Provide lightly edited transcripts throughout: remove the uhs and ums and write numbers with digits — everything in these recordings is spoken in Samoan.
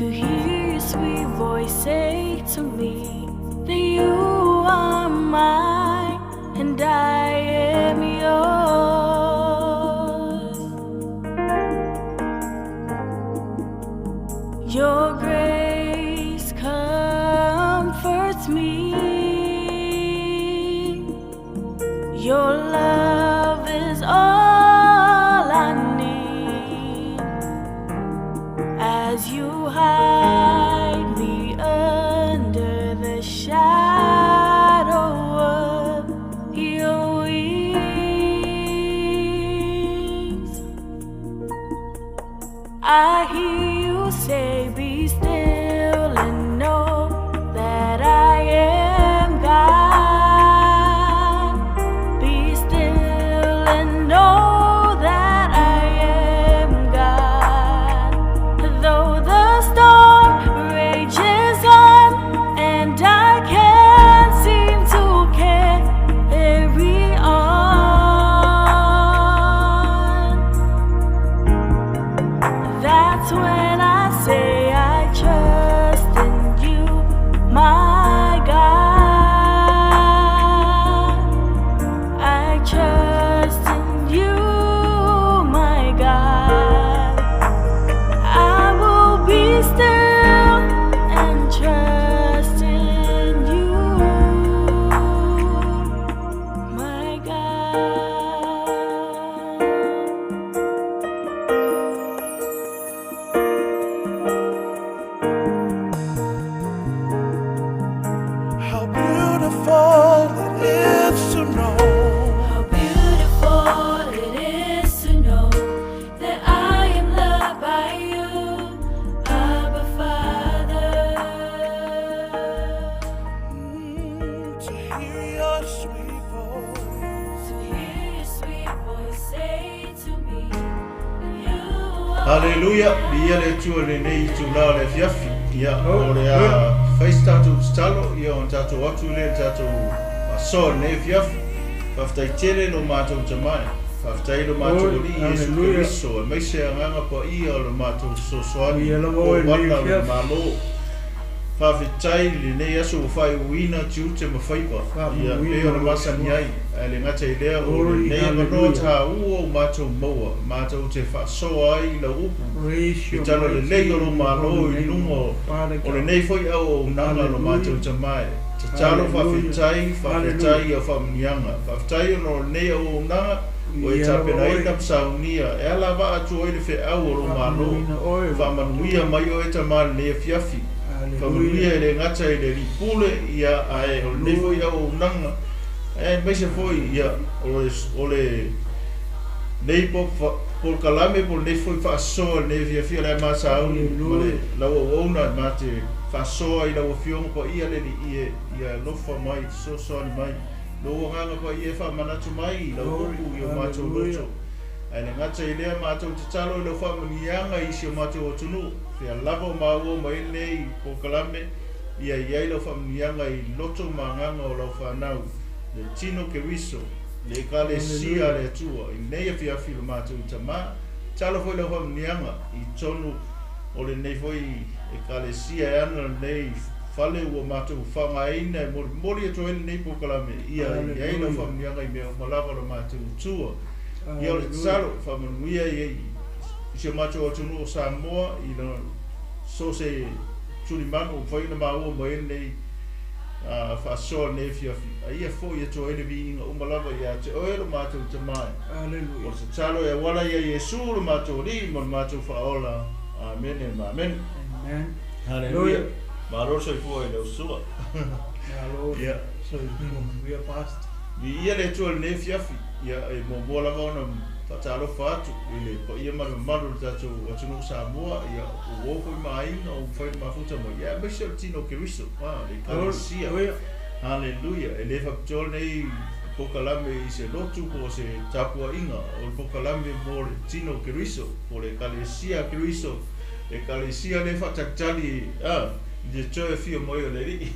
To hear your sweet voice say to me that you are mine and I am yours. Your grace comforts me. Your love is all I need. As you hide me under the shadow of your wings, I hear you say, be still and know that I am God. Be still and know that I am God. Though the storm rages on and I can't seem to carry on, that's when I say I trust in you, my God. I trust in you, my God. I will be still and trust in you, my God. How beautiful it is to know. How beautiful it is to know that I am loved by you, Abba Father. To hear your sweet voice. To hear your sweet voice say to me, you are Haleluia, viia le Atua i lenei itula o le afiafi. Ia, o le a fai se tatou tatalo, ia ona tatou atu lea i le tatou faasoa i lenei afiafi. Faafetai tele lo matou Tama e. Faafetai lo matou Alii Iesu Keriso, aemaise Agaga Paia o le matou fesoasoani po o mana o le Malo. Faafetai i lenei aso ua faaiuina tiute ma faiva, ia pei ona masani ai, ae le gata i lea o lenei avanoa taua ua matou maua, matou te faasoa ai i lau upu, i tala lelei o lou Malo i luga o lenei foi auaunaga lo matou Tama e. Tatalo faafetai, faafetai i au faamanuiaga. Faafetai ona o lenei auaunaga ua e tapenaina ma saunia e ala vaa atu ai le feau o lou Malo. Faamanuia mai oe Tama i lenei afiafi. Faamanuia e le gata i le Alii Pule, ia, ae o lenei foi auaunaga, aemaise foi, ia, o lenei polokalame po o lenei foi faasoa i lenei afiafi o le a ma sauni ma le lau auauna e ma te faasoa i lau Afioga Paia le Alii e, ia alofa mai, fesoasoani mai. Lou Agaga Paia e faamanatu mai i lau upu i o matou loto. Ae le gata i lea, matou tatalo i lau faamanuiaga i si o matou atunuu, fea lava o maua mai ai lenei polokalame, ia i ai lau faamanuiaga i loto ma agaga o lau fanau, le tino Keriso, le Ekalesia a le Atua, i lenei afiafi lo matou Tama. Tatalo foi lau faamanuiaga i totonu o lenei foi Ekalesia e ana lenei fale ua matou faaaogaina e molimoli atu ai lenei polokalame, ia i ai lau faamanuiaga i mea uma lava lo matou Atua. Ia o le tatalo, faamanuia i si o matou atunuu o Samoa i so o se tulimanu ua mafai ona maua mai ai lenei faasoa lenei afiafi, a ia foi atu ai le viiga uma lava ia te oe lo matou Tama e. O le tatalo e auala ia Iesu lo matou Alii ma lo matou Faaola. Amene ma amene. Haleluia. Malo le soifua i lau sua. Malo soifua manuia, Pastor. Viia le Atua i lenei afiafi. Ia, e muamua lava ona faatalofa atu i le paia ma le mamalu o le tatou atunuu Samoa, ia, o uo foi ma aiga ua mafai ona mafuta mai, ia, aemaise o le tino o Keriso, le Ekalesia. Haleluia. E le faapitoa lenei polokalame i se lotu po o se tapuaiga, o le polokalame mo le tino o Keriso, po o le Ekalesia a Keriso, Ekalesia lea e faatalitali i le toe afio mai o le Alii.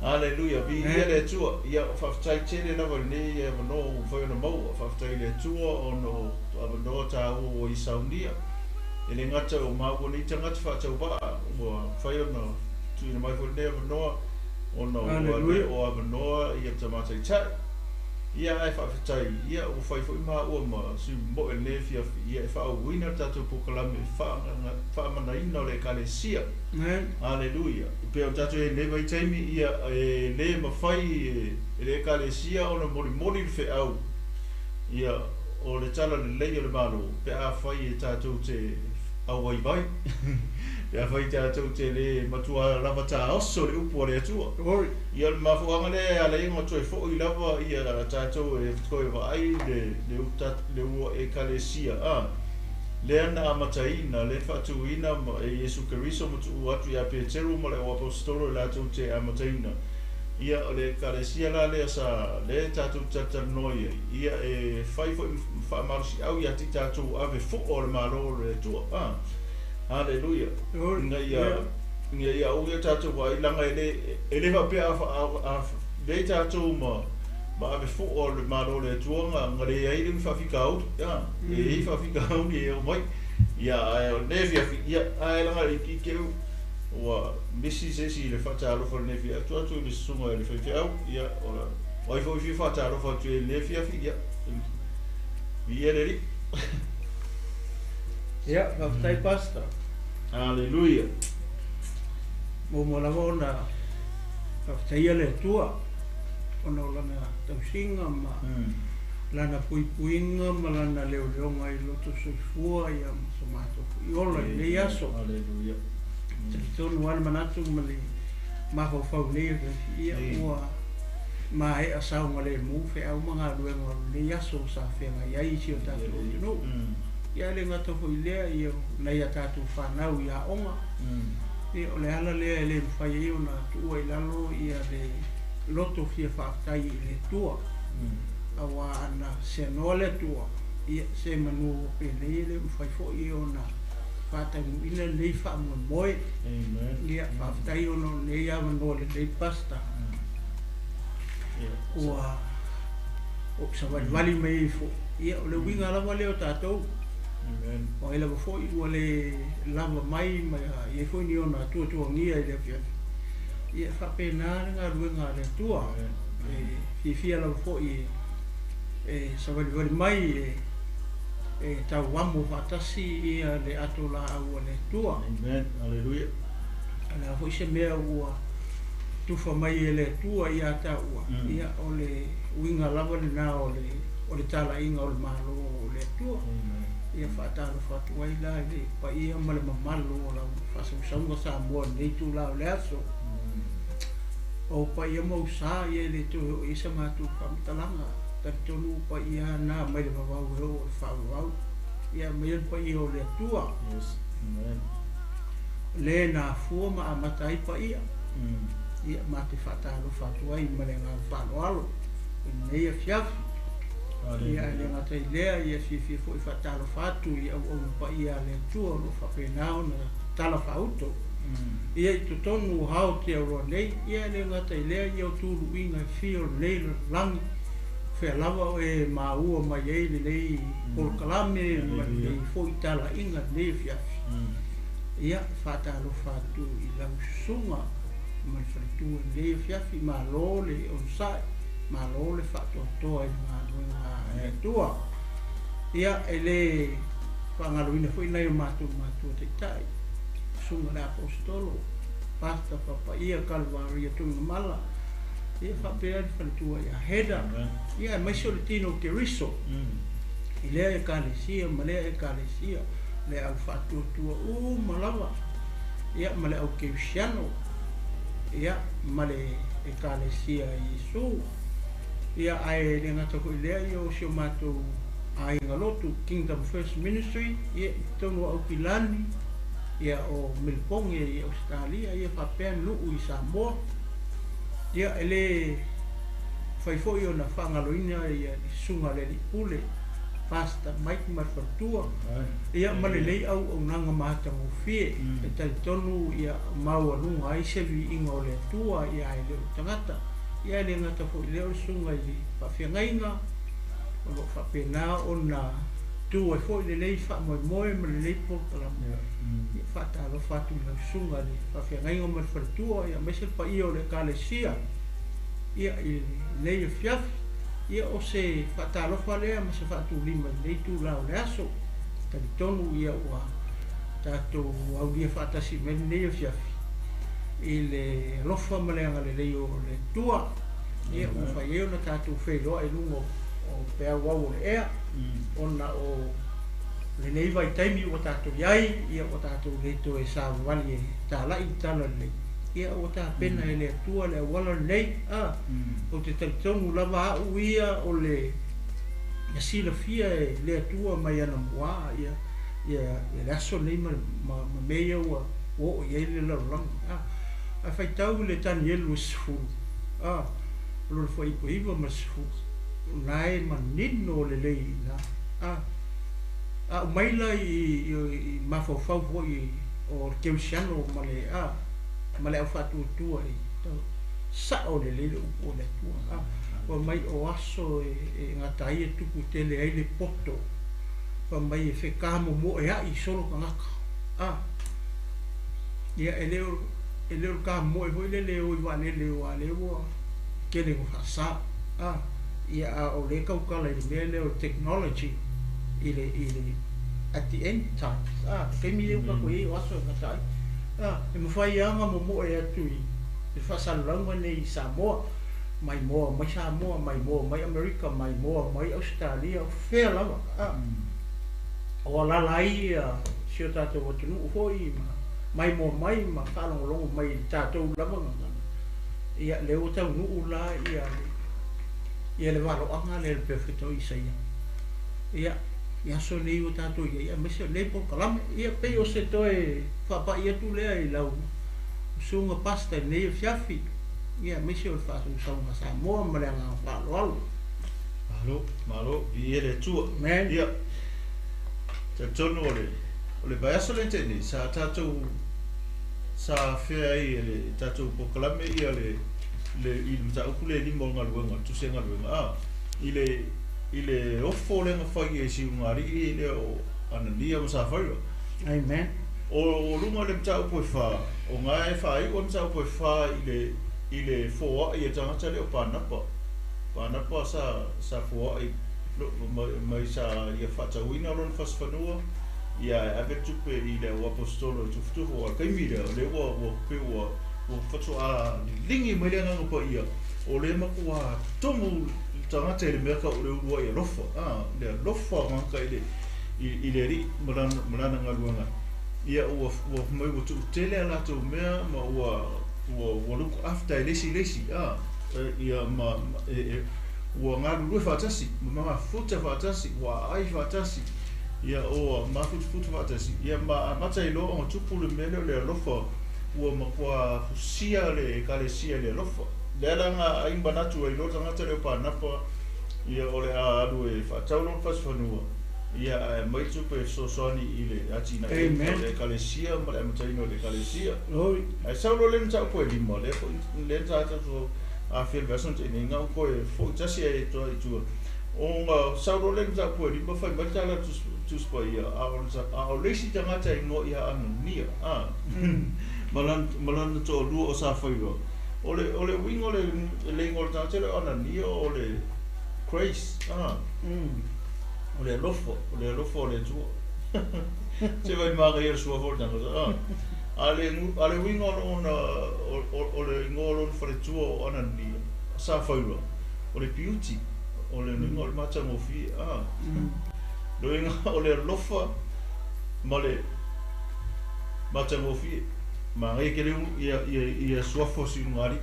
Haleluia, viia le Atua. Ia, faafetai tele lava i lenei avanoa ua mafai ona maua. Faafetai i le Atua ona o avanoa taua ua i saunia. E le gata o maua nei tagata faatauvaa ua mafai ona tuuina mai foi lenei avanoa ona ua le o avanoa ia tamataitai. Ia ae faafetai, ia ua fai foi maua ma sui momoe i lenei afiafi, ia e faaauauina le tatou polokalame faamanaina o le Ekalesia. Aleluia. E pei ona tatou i ai i lenei vaitaimi, ia e le mafai e le Ekalesia ona molimoli le feau, ia o le tala lelei o le Malo, pe afai e tatou te auvaivai, pe afai tatou te le matua lava taoso i le upu a le Atua. Ia o le mafuaaga lea e ala ai ona toe foi lava ia tatou e toe vaai le le Ekalesia a lea na amataina, lea na faatuina e Iesu Keriso ma tuu atu ia Peteru ma le au Aposetolo e latou te amataina. Ia o le Ekalesia la lea sa lea tatou te talatalanoa i ai, ia e fai foi ma faamalosiau ia te i tatou ave fua o le Malo o le Atua. A Haleluia. Ina ia ina ia aua ia tatou vaai leaga e le e le faapea a leai tatou ma ma ave fua o le Malo o le Atua na na leai ai ni faafitauli. A e i ai faafitauli e oo mai. Ia ae o lenei afiafi ia ae leaga i te i ua misi se isi i le faatalofa i lenei afiafi atu atu i le susuga i le faifeau ia o ai foi fia faatalofa atu i lenei afiafi ia viia le Alii. Ia, faafetai Pastor. Haleluia. Muamua lava ona faafetaia le Atua ona o Lana tausiga ma Lana puipuiga ma Lana leoleoga i loto soifua ia ma so matou foi ola i lenei aso. Haleluia. Talitonu lava le manatu ma le mafaufau i lenei afiafi, ia ua maea saogalemu feau ma galuega o lenei aso sa feagai ai si o tatou atunuu. Ia e le gata foi i lea, ia o nai a tatou fanau i aoga, ia o le ala lea e le mafai ai ona tuua i lalo ia le loto fia faafetai i le Atua. Aua ana seanoa le Atua, ia se manu ua penei e le mafai foi ona faataunuuina lenei faamoemoe. Ia faafetai ona o lenei avanoa lelei Pastor ua ou savalivali mai ai foi. Ia o le uiga lava lea o tatou. O ai lava foi ua le lava mai ma i ai foi ni ona tuatuagia i le afiafi. Ia e faapena le galuega a le Atua. E fiafia lava foi e savalivali mai e tauamo faatasi ia le ato laau a le Atua. Amen. Hallelujah. O le a foi se mea ua tufa mai e le Atua ia taua, ia o le uiga lava lena o le o le talaiga o le Malo o le Atua. Ia faatalofa atu ai la i le paia ma le mamalu o lau faasausauga Samoa i lenei itula o le aso. O paia ma usa ia e le toe oo i ai sa matou faamatalaga. Talitonu o paia na mai le vavau e oo i le faavavau. Ia aumaia le paia o le Atua. Yes. Amen. Le na afua ma amata ai paia. Ia ma te faatalofa atu ai ma le agaga faaaloalo i lenei afiafi. Ia ae le gata i lea, ia fiafia foi faatalofa atu i auauna paia a le Atua o lo o faapena ona tala faauto. Ia i totonu o Aotearoa nei, ia e le gata i lea, ia o tuluiga e fia o lenei lalolagi, o fea lava o e maua mai ai lenei polokalame ma lenei foi talaiga i lenei afiafi. Ia, faatalofa atu i lau susuga ma le faletua i lenei afiafi, malo le onosai, malo le faatoatoa i le galuega a le Atua. Ia, e le faagaloina foi nai o matou matua taitai, susuga le Aposetolo, Pastor Papaia Kalvaria Tuigamala, ia faapea le faletua ia Heda, ia aemaise o le tino o Keriso, i lea Ekalesia ma lea Ekalesia, le au faatuatua uma lava, ia ma le au Kerisiano, ia ma le Ekalesia a Iesu. Ia ae le gata foi i lea, ia o si o matou aiga lotu, Kingdom First Ministry, ia i totonu o Aukilani, ia o Melipoge i Ausetalia, ia faapea nuu i Samoa. Ia e le mafai foi ona faagaloina ia le susuga a le Alii Pule, Pastor Mike ma le faletua, ia ma lenei auaunaga matagofie. E talitonu ia maualuga ai se viiga o le Atua ia ae le o le tagata. Ia e le gata foi i lea o le susuga i le faafeagaiga o lo o faapena ona tu ai foi lenei faamoemoe ma lenei polokalame. Ia, faatalofa atu i lau susuga i le faafeagaiga ma le faletua, ia aemaise le paia o le Ekalesia, ia, i lenei afiafi. Ia, o se faatalofa lea ma se faatulima i lenei itula o le aso. Talitonu ia ua tatou aulia faatasi mai lenei afiafi i le alofa ma le agalelei o le Atua. Ia, ua mafai ai ona tatou feiloai i luga o peau au o le ea, ona o lenei vaitaimi ua tatou i ai, ia ua tatou le toe savavali e talai le tala lelei. Ia, ua tapena e le Atua le auala lenei. Ou te talitonu lava au ia o le na silafia e le Atua mai anamua ia ia le aso lenei ma mea ia ua oo i ai le lalolagi. A faitau i le Tanielu 10, o lona fuaiupu 9 ma le 10, na e manino lelei i ina. A aumai la i mafaufau foi o le kerisiano ma le ma le aufaatuatua i sa'o lelei le upu o le Atua. Fai mai o aso e gata ai e tupu tele ai le poto, fai mai e fekamomo'ea'i solo tagata. Ia e le o le kamomo'e foi lele o i vaalele aua lea ua tele ina faasā. Ia, a o lea tautala i le mea lea o le technology i le at the end times. Taimi lea ua tatou i ai o aso e gata ai. E mafai lava ona momo'e atu i le faasalalauga nei i Samoa, maimoa mai Samoa, maimoa mai Amerika, maimoa mai Ausetalia, o fea lava. O alaala ai ia si o tatou atunuu foi ma maimoa mai ma faalogologo mai i le tatou lava gagana. Ia, lea ua taunuu la ia ia le valoaga lea le perofeta o Isaia. Ia, i aso nei ua tatou i ai, aemaise o lenei polokalame. Ia, pei o se toe faapai atu lea i lau susuga pastor i lenei afiafi. Ia, aemaise o le faasausauga Samoa ma le agaga faaaloalo. Malo, malo, viia le Atua. Amen. Ia, talitonu o le vaiaso lea na tea nei, sa tatou sa afea ai e le tatou polokalame ia le i le mataupu le lima o galuega, le tusi galuega. I le ofo lea na fai e siugalii lea o Anania ma Safaira. Amen. O luga le mataupu e 4, o ngā e whāiu o mataupu e 4 i le foai e tagata lea o Panapa. Panapa sa foai mai sa ia whaatauina lona fasifanua, ia e ave tupe i le au apostolo e tufutufu o le taimi lea, o le ua pe ua faatoa liligi mai le agaga paia, o le matua tomu tagata i le mea ka o le ulua i alofa. Le alofa o tagata i le alii ma lana galuega. Ia ua mai ua tuutele a latou mea ma ua look after e le isi le isi. Ia ma ua galulue faatasi ma mafuta faatasi, ua aai faatasi, ia ua mafutufutu faatasi, ia ma amata i loa ona tupu le mea lea o le alofa, ua matua fusia le ekalesia i le alofa. Lea la na ai manatu ai loa tagata lea o Panapa, ia o le a alu e faatau lona fasifanua, ia ae mai tupe e fesoasoani i le atinaeina o le ekalesia ma le amataina o le ekalesia. Oi. Ae sau loa le mataupu e 5, lea foi lea sa tatou afia le vaiaso na tea nei, na o toe foi tasi ai e toa i tua. Ona sau loa le mataupu e 5, fai mai le tala Tusi Paia, a o le isi tagata e igoa ia Anania, ma lana toalua o Safaira. O le uiga o le igoa o le tagata lea o Anania o le grace, o le alofa, o le alofa o le Atua. Se vai magaia le suafa o le tagata. A le uiga o lona o le igoa o lona faletua o Anania, Safaira, o le beauty, o le uiga o le matagofie. Le uiga o le alofa ma le matagofie. Magaia tele ia suafa o siugalii.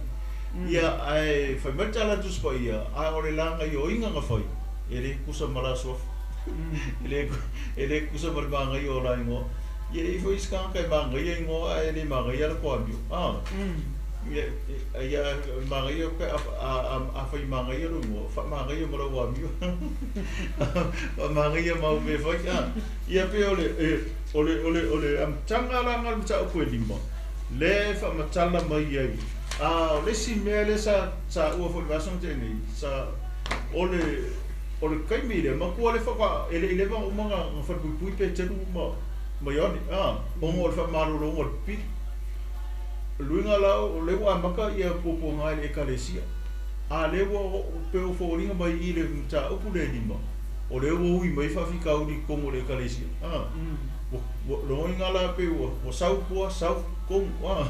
Ia ae fai mai le tala a le Tusi Paia, a o le lagaioiga na fai, e le tutusa ma la suafa. E le tutusa ma le magaia o la igoa. Ia e i ai foi isi tagata e magaia igoa ae le magaia latou amio. Ia ia magaia pe a fai magaia lou igoa, faamagaia ma lau amio. Faamagaia ma au mea e fai. Ia pei o le amataga la na o le mataupu e 5, lea e faamatala mai ai. O le isi mea lea sa ua foi i le vaiaso na tea nei, sa o le O le taimi lea, matua le faatoa, e le i leva ona uma ona falepuipui Peteru ma Ioane, ona o le faamalologa o le pipili. O le uiga la, o lea ua amata ia puapuaga i le Ekalesia, a o lea ua pei ua foliga mai i le mataupu lea e 5, o lea ua ui mai faafitauli i totonu o le Ekalesia. Lona uiga la pei ua sau tua, sau totonu, ua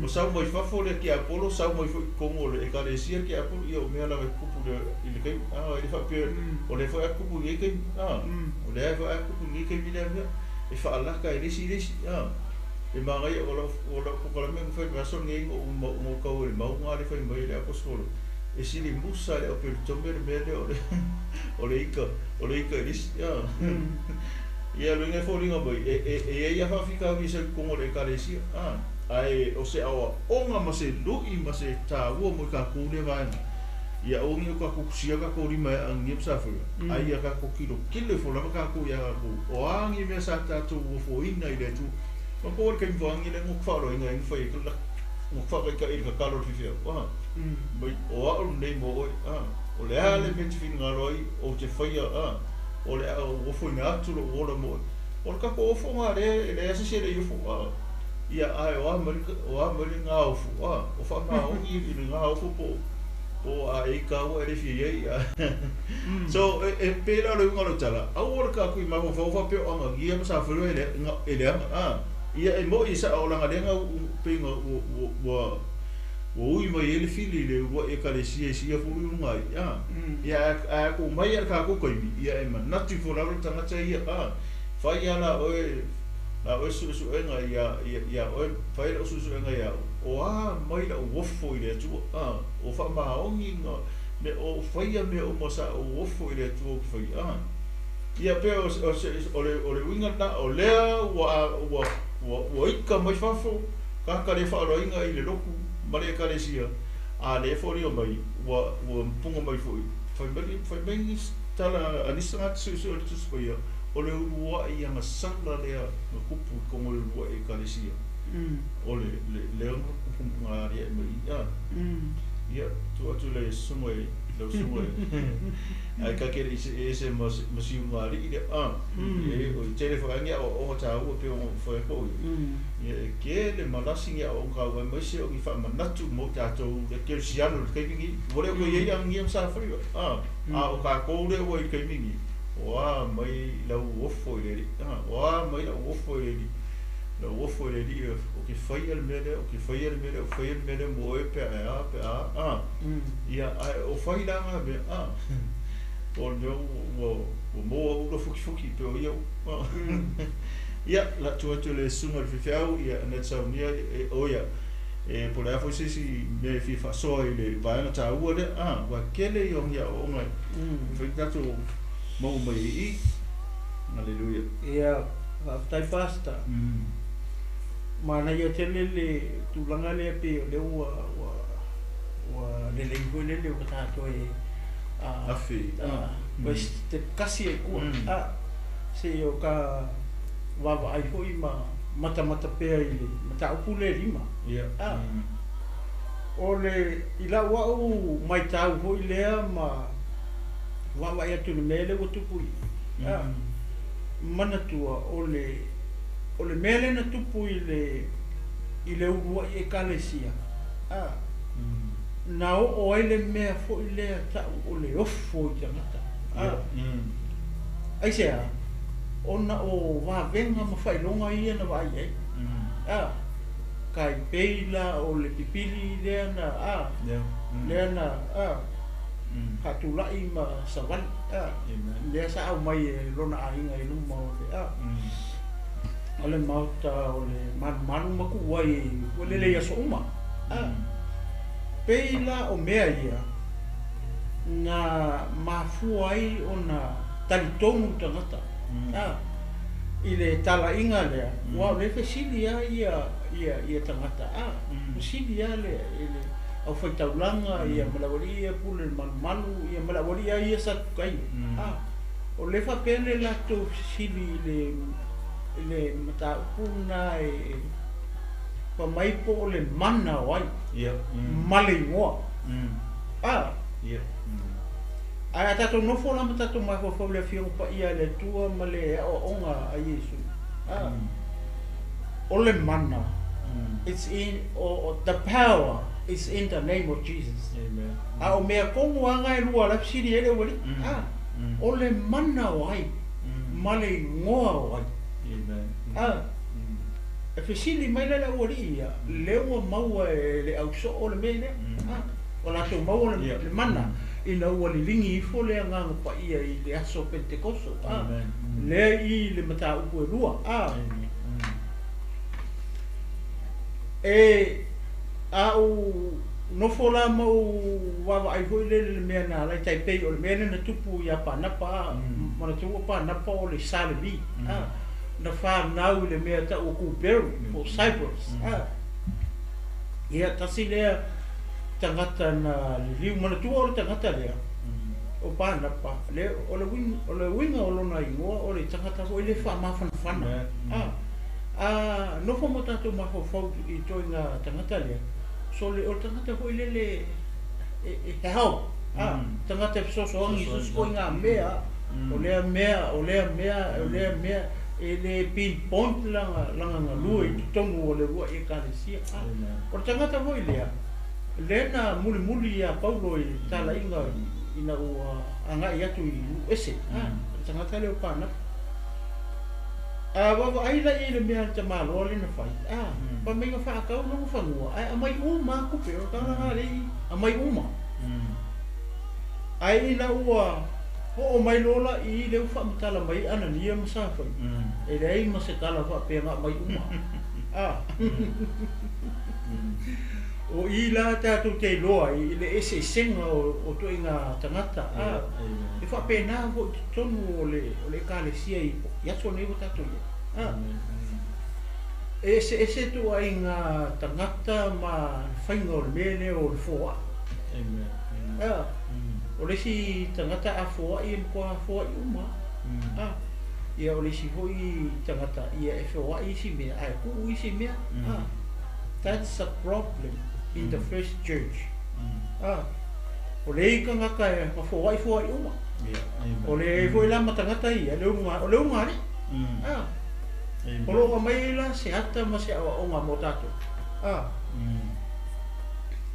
sau mai fafo le tiapolo, sau mai foi i totonu o le Ekalesia le tiapolo, ia o mea lava e tutupu i le taimi. E le faapea, o lea foi a tutupu i lenei taimi, o lea foi a tutupu i lenei taimi lea mea, e faalata e le isi i le isi. E manaia o lau polokalame na fai i le vaiaso lenei na ou tau i le mauga lea fai mai e le aposetolo, e sili musa i le aupeletome le mea lea o le ika i le isi. Ia le uiga e foliga mai, e i ai lava faafitauli e sau i totonu o le Ekalesia, ae o se aoaoga ma se lui ma se taua mo i tatou lea vaega. Ia aua ne i o tatou tusia tatou lima e agia ma safoia, ae ia tatou tilotilo ifo lava tatou ia tatou, o a ni mea sa tatou ofoina i le Atua. Manatua le taimi foagi lea na ou faaaloaina ai na fai ai na faataitai i le tatalo a le faifeau, mai o au lenei mo oe, o le a le mea e te finagalo ai ou te faia, o le a ou ofoina atu lou ola mo oe. O le tatou ofoga lea e leai se isi e le i ofo, ia ae o a mai le gaofo, o faamaoni i le gaofo po o a e ika ua e le fia i ai. So e pei la o le uiga o lau tala, aua le tatou i mafaufau faapea o agagia ma safoiloa e leaga. Ia e moi e sao o laga lea pei ua ui mai ai le fili i le uluai Ekalesia i sia foi uluga ai. Ia ae a tuu mai le tatou taimi, ia e manatu ifo lava le tagata ia, fai lava la oe suesuega ia oe, fai lau suesuega ia au, o a mai lau ofo i le Atua, o faamaoni me o faia mea uma sa ou ofo i le Atua ou te faia. Ia pei o le uiga lena, o lea ua ika mai fafo tagata le faaaloaina i le lotu ma le Ekalesia, a lea foliga mai ua punga mai foi, fai mai nisi tala a nisi tagata suesue o le Tusi Paia, o le uluai agasala lea na tupu i totonu o le uluai Ekalesia, o le lea na tupu na aliae mai i. Ia, tuu atu le susuga i lau susuga ai ka ke i se ma siuga alii lea. E o i tele foi agi aoaoga taua pei ona fai atu au ia. Ia e kele malasi ni aoaoga taua aemaise o ni faamanatu mo tatou le kerisiano i le taimi lenei. Ua le o toe i ai agagia ma safaiva. A o tatou lea ua i le taimi lenei, o a mai lau ofo i le Alii. O a mai lau ofo i le Alii. Lau ofo i le Alii o te faia le mea lea, o te faia le mea lea, o faia le mea lea mo oe pe a e a, pe a a. Ia, ae o fai la ngā mea. O le mea ua maua ula fukifuki pe o ia. Ia, la tuu atu le susuga i le faifeau, ia na te saunia, o ia, e po o le a foi se isi mea e fia faasoa i le vaega taua lea. Ua kele ia o ni aoaoga e fai tatou maua mai ai i i. Aleluia. Ia, faafetai Pastor. Manaia tele le tulaga lea pei o lea ua lelei foi lele ua tatou e Afe. Toe step kasi ai tua. Se o ka vaavaai foi ma matamata pea i le mataupu lea 5. Ia. O le i lau au maitau foi lea ma vaavaai atu i le mea lea ua tupu i. Manatua o le mea lea na tupu i le uluai Ekalesia. Na oo ai le mea foi lea tau o le ofo i tagata. Aisea, ona o vavega ma faailoga ia na vaai ai. Kai pei la o le pipili lea na lea na faatulai ma savali. Lea sa aumai e lona aiga i luma o le o le maota o le malumalu ma tuu ai ua lelei aso uma. Pei la o mea ia na mafua ai ona talitonu tagata. I le talaiga lea, ua o le fesili lava ia tagata. Fesili lava le au faitaulaga ia ma le aualii ia pule le malumalu ia ma le aualii lava ia sa tukaio. O le faapea le latou fesili i le mataupu lena e fai mai po o le mana o ai ma le igoa. Ae a tatou nofo la ma tatou mafaufau i le Afioga Paia a le Atua ma le aoaoga a Iesu, a, o le mana, it's in, o, the power is in the name of Jesus. Amen. A o mea tonu lava na e lua la e fesili ai le aualii, a, o le mana o ai ma le igoa o ai. Amen. A, e fesili mai la le aualii ia, lea ua maua e le ausoo le mea lea, a, ua latou maua le, le mana ina ua liligi ifo le Agaga Paia i le aso Penetekoso, a, Amen. lea i le mataupu e lua, a. Amen. E a ou nofo la ma ou vaavaai foi lele i le mea na ala ai, tai pei o le mea lea na tupu ia Panapa, a, manatua o Panapa o le Sa Levi, a, na fanau i le mea tau o Kuperu, po o Cyprus, a. Ia, tasi lea tagata na liliu, manatua o le tagata lea, o Panapa, le, o le uiga, o le uiga o lona igoa o le tagata foi lea faamafanafana, a. A nofo ma tatou mafaufau i ituaiga tagata lea, so le, o le tagata foi lele e, e help, a, tagata e fesoasoani i so o se ituaiga mea, o lea mea, o lea mea, o lea mea, e le pinpoint lana, lana galue i totonu o le uluai ekalesia. A, o le tagata foi lea, lea na mulimuli ia Paulo i le talaiga ina ua agai atu i nuu ese, a, o le tagata lea o Panapa. A vaavaai la i ai i le mea a le tamaloa lea na fai, a, fai mai na faatau lona fanua, ae aumai uma lava tupe, o le tala lena lea i, aumai uma. Ae ina ua oo mai loa la i i lea ua faamatala mai ai Anania ma Safai, e leai ma se tala faapea na aumai uma. A. O i la tatou te iloa ai i le eseesega o ituaiga tagata, a, e faapena foi i totonu o le ekalesia i aso nei ua tatou i ai. A. E eseese ituaiga tagata ma le faiga o le mea lea o le foai. A. O le isi tagata a foai e matua foai uma. A. Ia o le isi foi tagata ia e feoai isi mea ae tuu isi mea. A. That's a problem in the first church. A. O le i tagata e na foai foai uma. O le foi la ma tagata ia, le uluga, o le ulugalii. A. O lo o aumai ai la se ata ma se aoaoga mo tatou. A.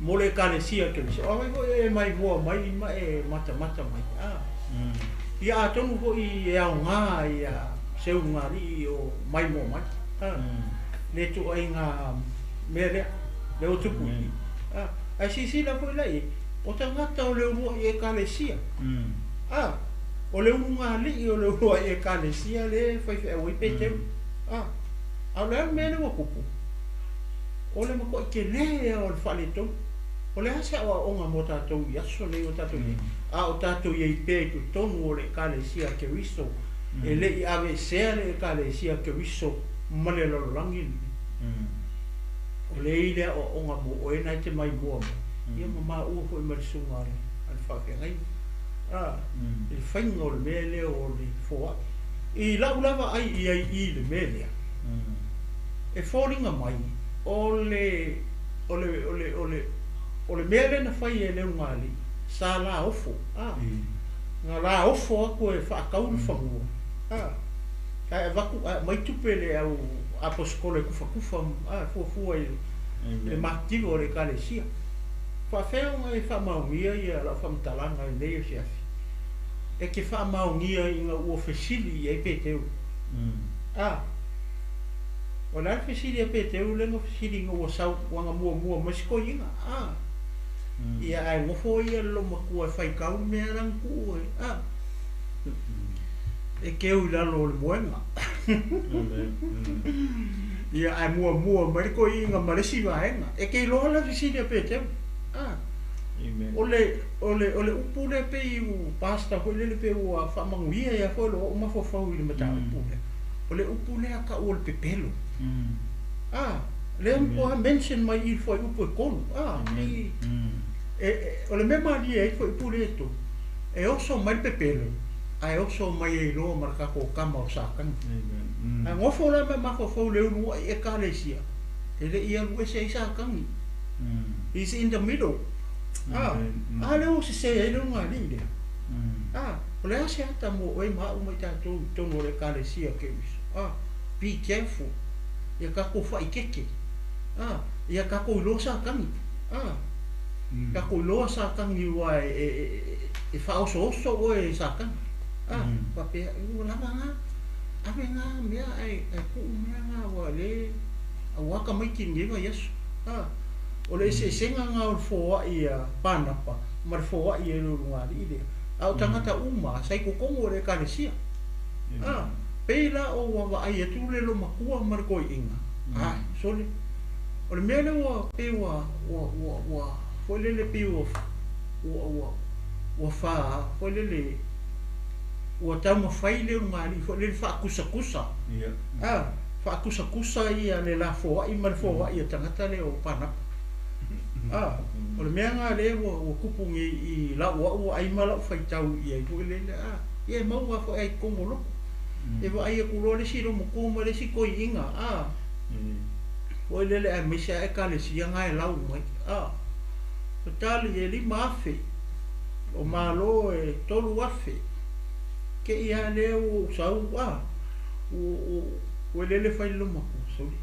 Mo le ekalesia o Keriso. O ai foi e maimoa mai ma e matamata mai. A. Ia atonu foi e aoga ia se ulugalii o maimoa mai. A. Le ituaiga mea lea, lea ua tupu i i. A. Ae silasila foi la i ai, o tagata o le uluai ekalesia. A. O le ulugalii o le uluai ekalesia lea e faifeau ai Peteru. A. A o le a le mea lea ua tupu? O le matuai tele lava o le faaletonu. O le a se aoaoga mo tatou i aso nei ua tatou i ai, a o tatou i ai pea i totonu o le Ekalesia a Keriso, e le i aveesea le Ekalesia a Keriso ma le lalolagi lenei. O lea e i le aoaoga mo oe na e te maimoa mai, ia ma maua foi ma le susuga a le faafeagaiga, a, i le faiga o le mea lea o le foai. I lau lava ai i ai i le mea lea, e foliga mai o le, o le, o le, o le, o le mea lea na fai e le ulugalii, sa laofo, a, na laofo atu e faatau le fanua, a, ae avatu, ae aumai tupe le au aposetolo e tufatufa, a, fuafua i le maketiga o le ekalesia. Faafefea ona e faamaonia ia lau faamatalaga i lenei afiafi? E te faamaonia ina ua fesili i ai Peteru. A, o le a le fesili a Peteru lea na fesili ina ua sau ua na muamua mai se toeaina? A, ia ae nofo ia le loomatua e faitau mea la na tuu ai. A, e keu i lalo o le moega. Ia ae muamua mai le toeaina ma le isi vaega. E te iloa le fesili a Peteru. A, o le, o le, o le upu lea pei ua pastor foi lele pei ua faamanuia ia foi lou mafaufau i le mataupu lea. O le upu lea tau o le pepelo. A, lea matua mention mai i le fuaiupu e tolu. A, i, e, e, o le mea malie ai le fuaiupu lea e tolu, e oso mai le pepelo, ae oso mai ai loa ma le tatou tama o Satani. Ae nofo la ma mafaufau le uluai ekalesia, e le i alu ese ai Satani. He's in the middle. A, a lea ua sese ai le ulugalii lea. A, o le a se ata mo oe ma a'u ma i tatou i totonu o le Ekalesia Keriso? A, be careful. Ia tatou faaikeke. A, ia tatou iloa Satani. A, tatou iloa Satani aua e, e, e, e faaosooso oe e Satani. A, faapea, ua lava na, ave na mea ae, ae tuu mea na aua le, aua tamaiti i lenei vaiaso. A, o le eseesega na o le foai a Panapa ma le foai e le ulugalii lea, a o tagata uma sa i totonu o le Ekalesia. A, pei la o ua vaai atu le lomatua ma le toeaina, a, sole, o le mea lea ua pei ua, ua, ua, ua, foi lele pei ua, ua, ua, ua fa, foi lele, ua taumafai le ulugalii foi lele faatusatusa, a, faatusatusa ia le lafoai ma le foai a tagata lea o Panapa. A, o le mea lena lea ua, ua tupu nei i lau au vaai ma lau faitau i ai foi lele, a, ia e maua lava foi lava i totonu o lotu. E vaai atu loa le isi lomatua ma le isi toeaina, a, foi lele aemaise lava Ekalesia na e lau mai, a, o tali e 5,000, o Malo e 3,000, te i lava lea ua ou sau, a, ua, ua, ua lele fai le lomatua, sole,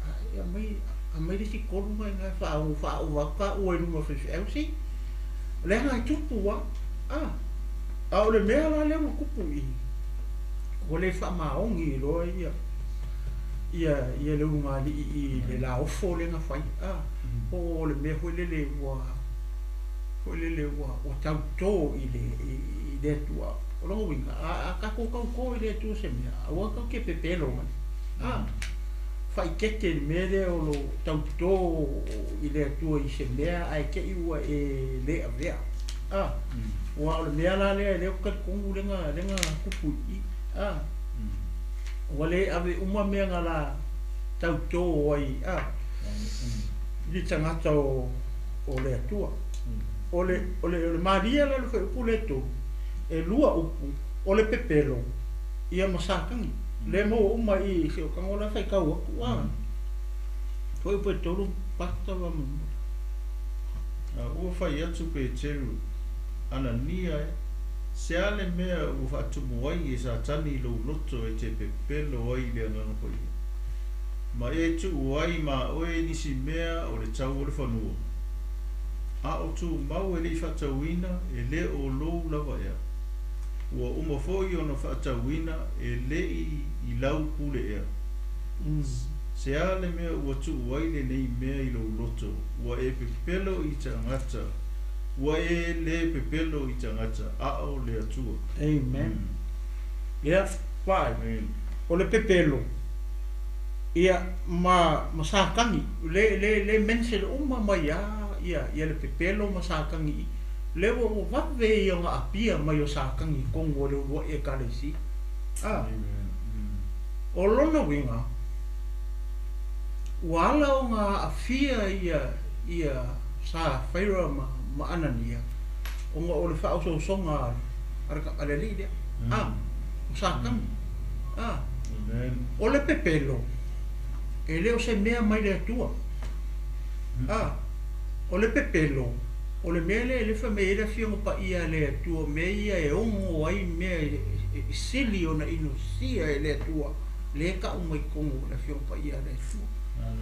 a, e aumai, aumai le isi tolu na i ina e faaogo faaova atu taua i luma o faifeau, se, leaga e tupu lava, a. A o le mea la lea ua tupu i i, ua le faamaoni loa ia ia ia le ulugalii i le laofo lea na fai, a, po o le mea foi lele ua foi lele ua ua tautō i le i le Atua. O lona uiga, a a tatou tautō i le Atua se mea, aua tatou te pepelo ai, a, faaeteete i le mea lea o lo tautō i le Atua i se mea ae te i ua e le avea. A, aua o le mea la lea, lea ou te talitonu lea na, lea na tupu i i. A, ua le ave uma mea na la tautō ai, a, i le tagata o, o le Atua. O le, o le, o le malie la o le fuaiupu lea e tolu, e lua upu, o le pepelo, ia ma Satani. Lea e maua uma i i si ou tago la e faitau atu, a, fuaiupu e tolu, Pastor Vamulimuli. A ua fai atu Peteru, Anania e, se a le mea ua faatumu ai e Satani i lou loto e te pepelo ai i le Agaga Paia, ma e tuu ai ma oe nisi mea o le tau o le fanua? A o tumau e le i faatauina, e le o lou lava ea. Ua uma foi ona faatauina, e le i i lau pule ea. Se a le mea ua tuu ai lenei mea i lou loto, ua e pepelo i tagata, ua e le pepelo i tagata, a o le Atua. Amen. Ia, vaai. Amen. O le pepelo, ia, ma, ma Satani, le, le, le mention uma mai lava ia, ia le pepelo ma Satani i i. Le ua, ua vave ia ona apia mai o Satani i totonu o le uluai Ekalesia. A. Amen. O lona uiga, ua ala ona aafia ia ia Safira ma ma Anania ona o le faaososoga a le a le alii lea, a, o Satani. A, o le pepelo, e le o se mea mai le Atua. A, o le pepelo, o le mea lea e le fai mai ai le Afioga Paia a le Atua, mea ia e ogo ai mea e sili ona inosia e le Atua, lea e tau mai totonu o le Afioga Paia a le Atua.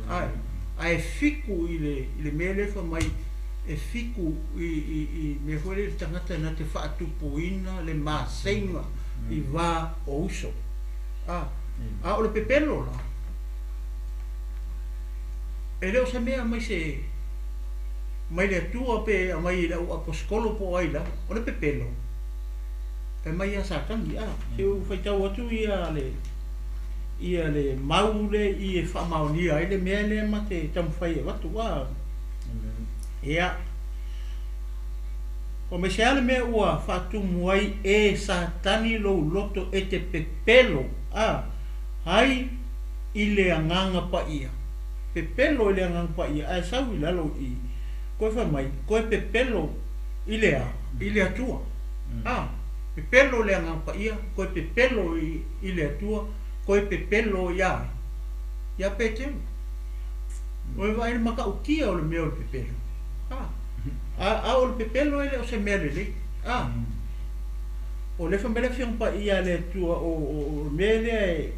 Ae, ae fiku i le, i le mea lea fai mai, e fiku i, i, i mea foi lea i le tagata na te faatupuina le maseiga i va o uso. A, a o le pepelo la, e le o se mea mai se, mai le Atua pe aumai i le au aposetolo po o ai lava, o le pepelo, e mai ia Satani, a, se ua faitau atu ia le, ia le mau le i e faamaonia ai le mea lea ma te taumafai e avatu, a. Ia, ua mai se a le mea ua faatumu ai e Satani lou loto e te pepelo, a, ai i le Agaga Paia. Pepelo i le Agaga Paia, ae sau i lalo i i, koe fai mai, koe pepelo i le a? I le Atua. A, pepelo i le Agaga Paia, koe pepelo i, i le Atua, koe pepelo iā ai? Iā Peteru. Ua vaai i le matautia o le mea o le pepelo. A, a, a o le pepelo e le o se mea lelei. A, O le fai mai le Afioga Paia a le Atua o le mea lea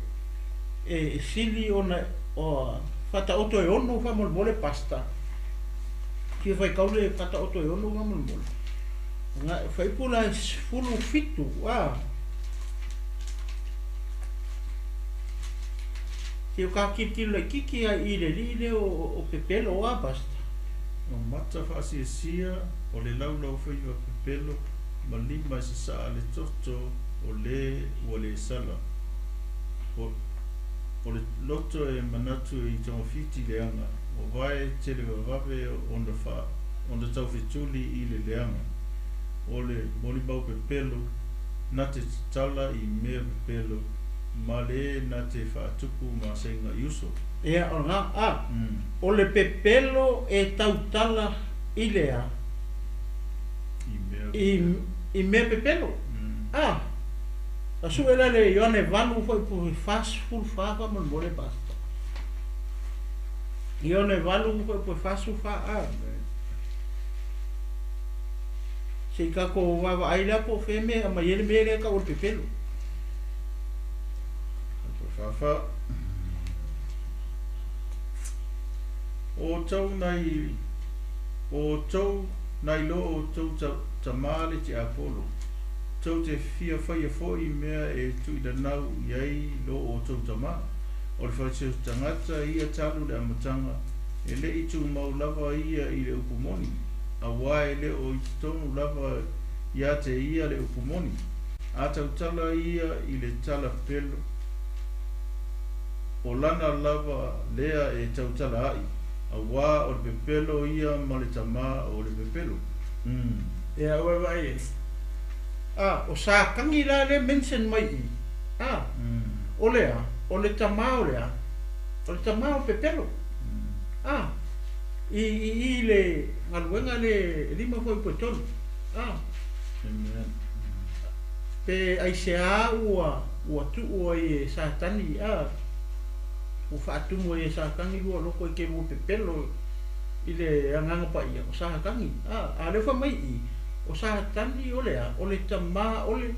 e sili ona faataoto e ono faamolemole pastor. Fia faitau le faataoto e ono faamolemole. Fuaiupu la e 17 a. Se o ka tilotilo laitiiti lava i le alii lea o pepelo a pastor. O mata faasiasia o le laulaufaiva pepelo ma lima e sasaa le toto o lē ua le sala. O le loto e manatu e togafiti leaga, ua vae televavave ona taufetuli i le leaga. O le molimau pepelo na te tatala i mea pepelo ma le na te faatupu masega i uso. Ia, o lena, a, o le pepelo e tautala i le a? I mea pepelo. A, na sue la le Ioane 8 fuaiupu 44 faamolemole pastor. Ioane 8 fuaiupu 44 a. Se i tatou vaavaai la po o fea mea e aumai ai le mea lea e tau o le pepelo. Faafa. O tou nai o tou nai lo outou tamā le tiapolo, tou te fia faia foi mea e tuuilanau i ai lo outou tamā. O le faaseosetagata ia talu le amataga, e lei tumau lava ia i le upu moni, auā e le o i totonu lava ia te ia le upu moni. A tautala ia i le tala pepelo, o lana lava lea e tautala ai, auā o le pepelo ia ma le tamā o le pepelo. Ia, ua vaai ai. A, o Satani la lea mention mai i i. A, o le a? O le tamā o le a? O le tamā o le pepelo. A, i i i le galuega le 5 fuaiupu e 3. A. Amen. Pe aisea ua ua tuu ai e Satani, a, ua faatumu ai e Satani lua loko e te lua pepelo i le Agaga Paia, o Satani, a, a o lea ua fai mai i i, o Satani o le a? O le tamā o le,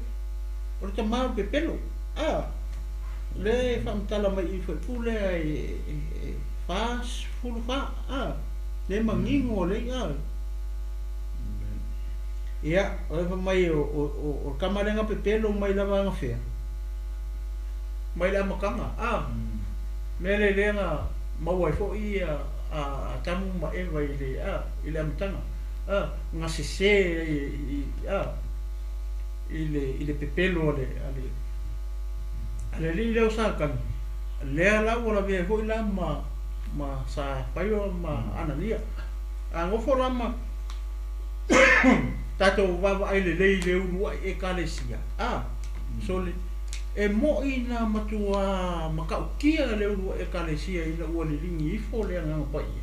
o le tamā o le pepelo, a, o lea e faamatala mai i i fuaiupu lea e, e, e 44, a, lea e manino o lea, a. Ia, o lea fai mai o, o, o, o le tama lea na pepelo mai lava anafea, mai le amataga, a, mea lea lea na maua ai foi ia a Atamu ma Eva i le, a, i le amataga, a, na sese ai i, a, i le, i le pepelo a le, a le, a le alii lea o Satani, lea la ua lavea ai foi la ma, ma Safaira ma Anania. A nofo la ma tatou vaavaai lelei i le uluai Ekalesia, a, sole, e mo'i na matuā matautia le uluai Ekalesia ina ua liligi ifo le Agaga Paia,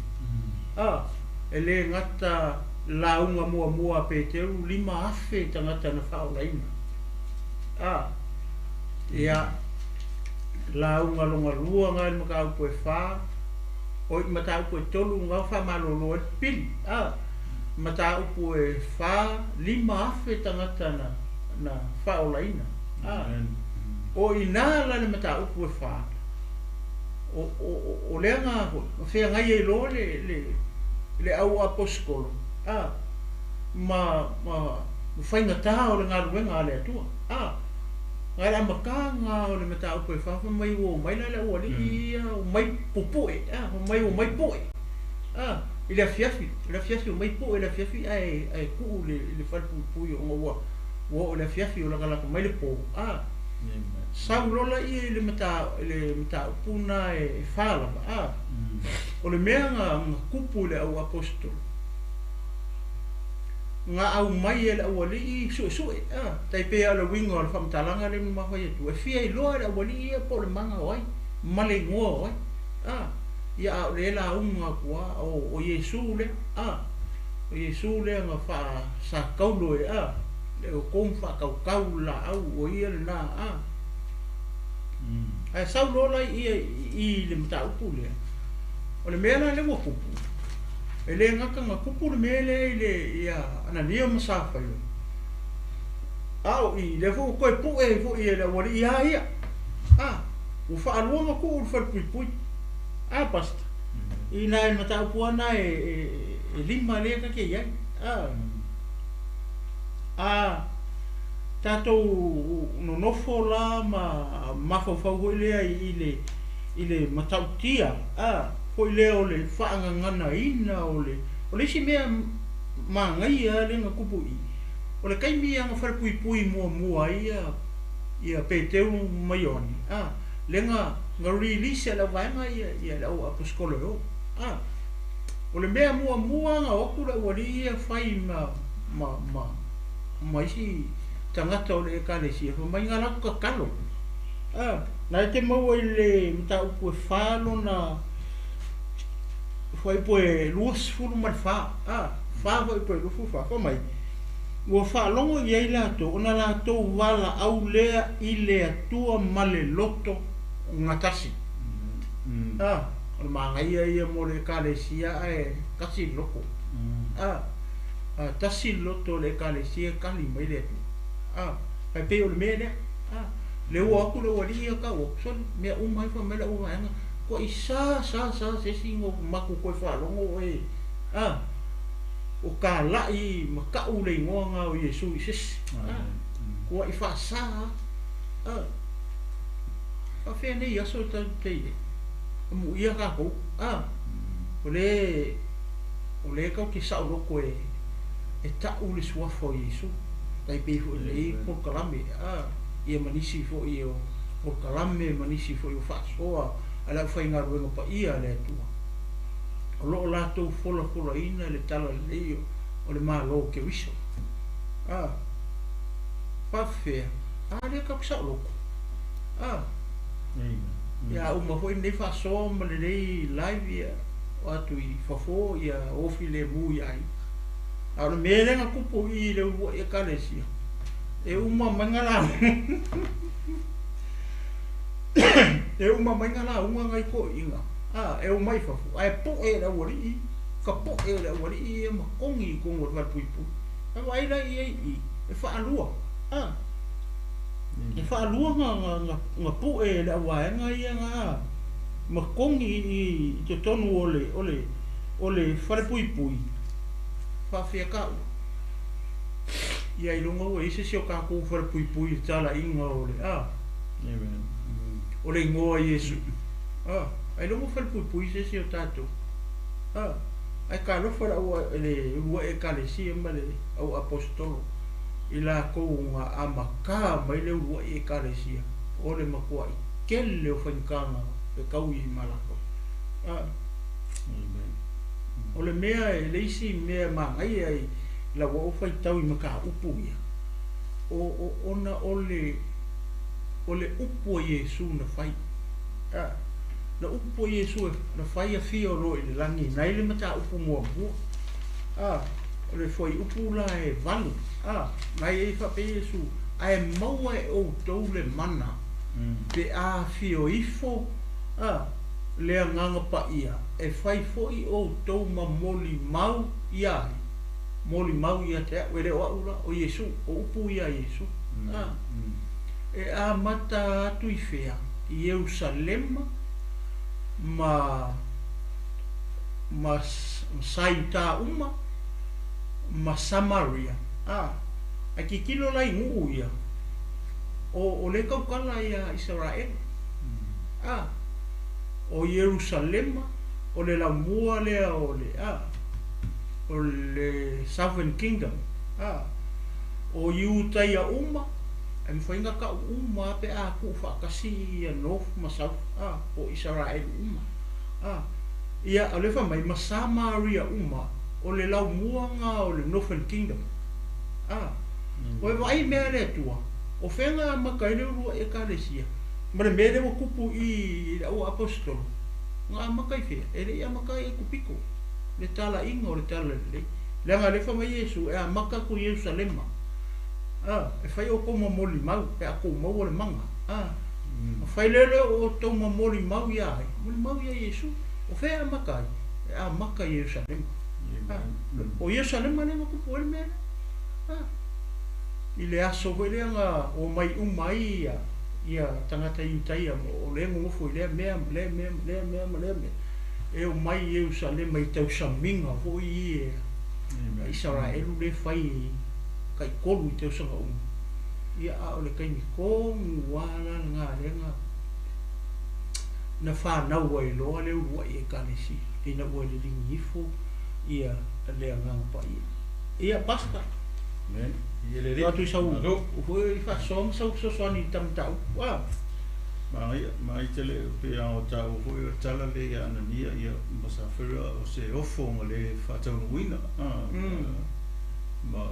a, e le gata lauga muamua a Peteru, 5,000 tagata na faaolaina, a, ia, lauga lona lua na i le mataupu e fa, oi, mataupu e tolu na faamalolo ai le pili, a, mataupu e fa, 5,000 tagata na, na faaolaina, a, o i ina la le mataupu e fa, o, o, o lea na feagai ai loa le, le, le au aposetolo, a, ma, ma faigata o le galuega a le Atua, a, na le amataga o le mataupu e fa, fai mai ua omai la le aualii ia, omai pupue, a, fai mai omai pue, a, i le afiafi, i le afiafi omai pue i le afiafi ae, ae tuu i le, i le falepuipui ona ua, ua oo i le afiafi o latalata mai le po, a, sau loa laia i le mata, i le mataupu na e fa lava, a, o le mea na, na tupu i le au aposetolo, na aumai e le aualii suesue, a, tai pei lava o le uiga o le faamatalaga lea na ma fai atu, e fia iloa e le aualii ia po o le mana o ai, ma le igoa o ai, a, ia a o lea e lauga atu lava, o, o Iesu lea, a, o Iesu lea na faasataulo e, a, le outou ma faatautau le laau, o ia lena, a. Ae sau loa la ia i le mataupu lea, o le mea la lea ua tupu, e le gata na tupu le mea lea i le, ia Anania ma Safaira, A o i lea foi ua toe pu'e ai foi e le aualii lava ia. A, ua faalua ona tuu i le falepuipui. A, Pastor? I nai mataupu lava na e lima lea ta te i ai. A, a tatou nonofo la ma mafaufau foi lea i le i le matautia a foi lea o le faagaganaina o le o le isi mea manaia lava lea na tupu i i, o le taimi ia na falepuipui muamua ai ia ia Peteru ma Ioane, a, lea na na release e le auvaega ia ia le au aposetolo e o. A, o le mea muamua na o atu le aualii ia fai ma ma ma ma isi tagata o le Ekalesia, fai mai na latou tatalo. A, na e te maua i le mataupu e fa lona fuaiupu e 24, a, fa fuaiupu e 24, fai mai, Ua faalogo i ai latou ona latou valaau lea i le Atua ma le loto gatasi. A, o le manaia ia mo le Ekalesia ae tasi le loto. A, a tasi le loto o le Ekalesia e tali mai le Atua. A, ae pei o le mea lea. A, le ua atu le ualii ia tau atu, sole, mea uma ai fai mai lau vaega, tuai sa sa sa se isi no matou toe faalogo oe. A, o talai ma tau le igoa na o Iesu i se isi. A, tuai faasa a. A, faafefea nei aso e tatou te i ai? Amuia tatou. A, o le o lea tatou te saoloto e e tau le suafa o Iesu, tai pei foi lenei polokalame, a, ia ma nisi foi o polokalame ma nisi foi o faasoa a le aufaigaluega paia a le Atua, o lo o latou folafolaina le talalelei o le Malo o Keriso. A, faafefea, a lea tatou te saoloto. A, ia a uma foi lenei faasoa ma lenei live, ia o atu i fafo, ia o filemu i aiga. A o le mea lea na tupu i i le uluai Ekalesia, e uma mai na lauga e uma mai na lauga nai toeaiina, a, e omai i fafo, ae po'e e le aualii, ka po'e o le aualii ia ma togi i totonu o le falepuipui. Ae vaai la i ai i i, e faalua, a, e faalua na pu'e e le auvaega ia na ma togi i totonu o le o le o le falepuipui. Faafefea taua? Ia ailoga ua i ai se isi o tatou falepuipui i le talaiga o le a o le igoa Iesu. A, ailoga ua falepuipui se isi o tatou. A, ae talofa le au le uluai Ekalesia ma le au aposetolo i latou na amata mai le uluai Ekalesia o le matuai tele o faigataga fetaui ma latou. A, o le mea e le isi mea manaia i lau ou faitau i mataupu ia, o, o, ona o le, o le upu a Iesu na fai. A, na upu a Iesu na fai afio loa i le lagi nai le mataupu muamua. A, o le fuaiupu la e valu. A, nai ai faapea Iesu, ae maua e outou le mana, pe a afio ifo, a, le Agaga Paia, e fai foi outou ma molimau ia ai, molimau ia te au, e le o au la, o Iesu, o upu ia a Iesu. A, e amata atu i fea? I Ierusalema ma, ma Saiuta uma, ma Samaria. A, ae tilotilo la i nuu ia, o, o lea tautala ia Isaraelu. A, o Ierusalema, o le laumua lea o le, a, o le Southern Kingdom, a, o Iutaia uma, e mafai ona tau uma lava pe a tuufaatasi ia North ma South, a, po o Isaraelu uma. A, ia, o lea fai mai, ma Samaria uma, o le laumua lena o le Northern Kingdom. A, ua e vaai i mea a le Atua, o fea na amata ai le uluai Ekalesia? Ma le mea lea ua tupu i i le au aposetolo, na amata i fea? E le i amata i Aikupito, le talaiga o le talalelei. Leaga o lea fai mai Iesu, e amata atu i Ierusalema, a, e fai outou ma molimau, pe a outou maua le mana, a, ona fai lea lea o outou ma molimau ia ai? Molimau ia Iesu. O fea e amata ai? E amata i Ierusalema. A, o Ierusalema lea na tupu ai le mea lea. A. I le aso foi lea na omai uma ai ia tagata Iutaia o lea e nonofo i lea mea ma lea mea ma lea mea ma lea mea, e omai i Ierusalema i tausamiga foi ia a Isaraelu lea e fai taitolu i tausaga uma. Ia, a o le taimi tonu lava la lena lea na na fanau ai loa le uluai Ekalesia ina ua liligi ifo ia le Agaga Paia. Ia, Pastor. Amen. Ia le Tuu atu i sau Malo. Foi faasoa ma sau fesoasoani i ta mataupu. Ah. Manaia, manaia tele pei ona taua foi o le tala lea ia Anania ia ma Safira o se ofo na le faataunuuina ma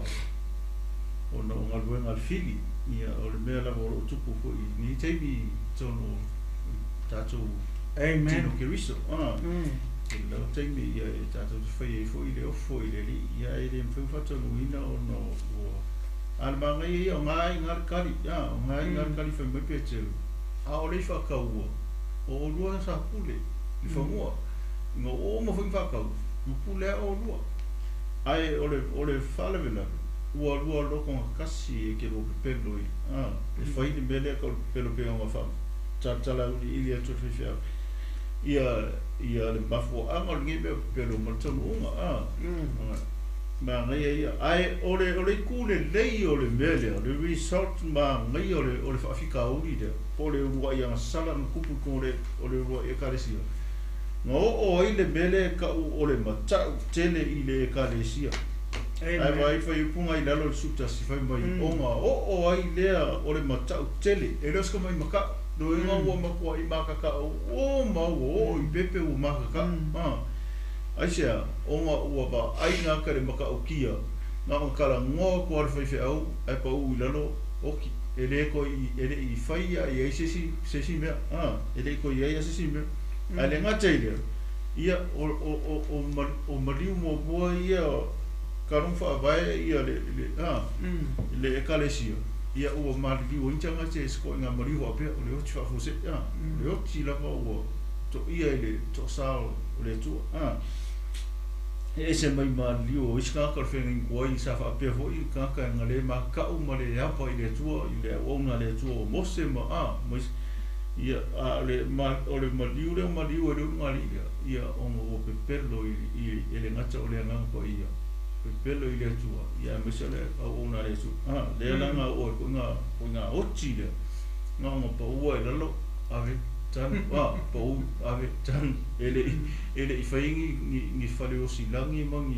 ona o galuega a le fili ia o le mea lava o lo o tupu foi i lenei taimi i totonu o tatou Amen. tino Keriso. I le lava taimi ia e tatou te fai ai foi le ofo i le Alii ia e le mafai ona faataunuuina ona ua a le manaia ia o gā i gā le kali o gā i gā le kali fai mai Peteru a o le i faakaua o olua sa pule i fanua ina ua uma foi ona faakau na pule a olua ae o le o le faalavelave ua lua loto gatasi e te lua pepelo i e fai le mea lea tau le pepelo pei ona faatalatala auiliili atu e le faifeau ia ia le mafuaaga o lenei mea o pepelo ma le taunuuga manaia ia ae o le o le itu lelei o le mea lea o le result manaia o le o le faafitauli lea po o le uluai agasala na tupu i totonu o le o le uluai Ekalesia na oo ai le mea lea e tau o le matau tele i le Ekalesia. Ae Amen. vaai faaiupuga i lalo o le 11 fai mai ona oo ai lea o le matau tele e le o se tama'i mata'u loiga ua matua'i makaka'u uma ua oo i pepe ua makaka'u aisea ona ua vaai gata i le mata'utia na ona talanoa atu lava le faifeau ae pa'u i lalo oti e lē toe e le'i faia i ai se isi se isi mea e le'i toe i ai lava se isi mea ae le gata i lea ia o o o o o maliu muamua ia talu ona faavae ia le le le Ekalesia ia ua maliliu ai ni tagata i se toaiga maliu faapea o le oti faafuasei o le oti lava ua to'ia i le toasā o le Atua e ese mai maliliu o isi tagata o le feagaiga ai sa faapea foi tagata na lē makaka'u ma le ava i le Atua i le auauna a le Atua o Mose ma ma isi ia a o le o le maliu lea ua maliu ai le ulugalii lea ia ona ua pepelo i i e le gata o le Agaga Paia pepelo i le Atua ia aemaise o le auauna a le Atua lea la na oo ai koiga koiga oti lea na ona paua i lalo ave tanu pau ave tanu e le'i e le'i faia ni ni ni fale osilagi ma ni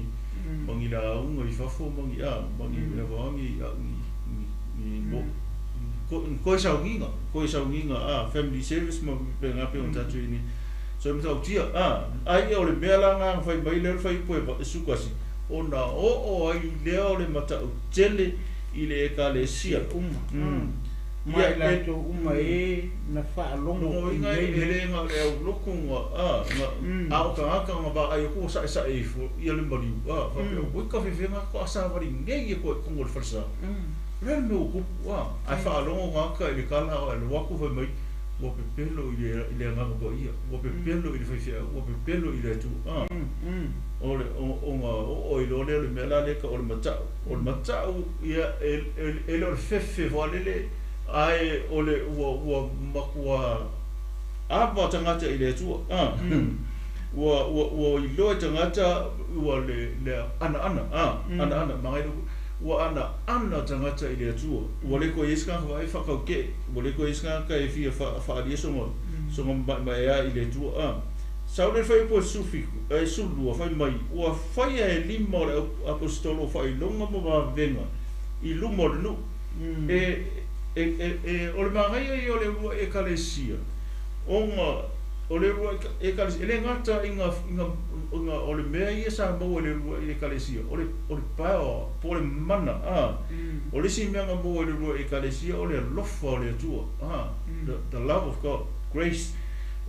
ma ni lauga i fafo ma ni ma ni mea vaoa ni ni ni ni koe sauniga koe sauniga family service ma faapena pei ona tatou i ai nei. So e matautia ai o le mea la lena na fai mai lea o le faaiupu e 11 ona oo ai lea o le matautele i le Ekalesia Uma. Ma Ia i e latou uma e na faalogo i logoina nei e mea. lē na o le aulotu na na a o tagata na vaai atu ua sa'esa'e ifo ia le maliu faapea oi kafefega toasavali nei e koe i totonu o le falesa o le a le mea ua tupu ae faalogo tagata i le tala e alu atu fai mai ua pepelo i le i le Agaga Paia ua pepelo i le faifeau ua pepelo i le Atua o le ona oo ai loa lea o le mea la lea tau o le mata'u o le mata'u ia e e le o le fefe foalele ae o le ua ua matua ava tagata i le Atua ua ua ua iloa i tagata ua le le anaana anaana magai ua anaana tagata i le Atua ua le toe i ai se tagata vaai faataute'e ua le toe i ai se tagata e fia faaalia soga soga ma'ema'eā i le Atua Sau le faaiupu e 17 e 12 fai mai ua faia e lima o le aposetolo o faailoga ma vavega i luma o le nuu e e e e o le manaia ia o le uluai Ekalesia ona o le uluai Ekalesia e le gata i ga i ga o le mea ia sa maua i le uluai Ekalesia o le o le power po o le mana o le isi mea na maua i le uluai Ekalesia o le alofa o le Atua the love of God grace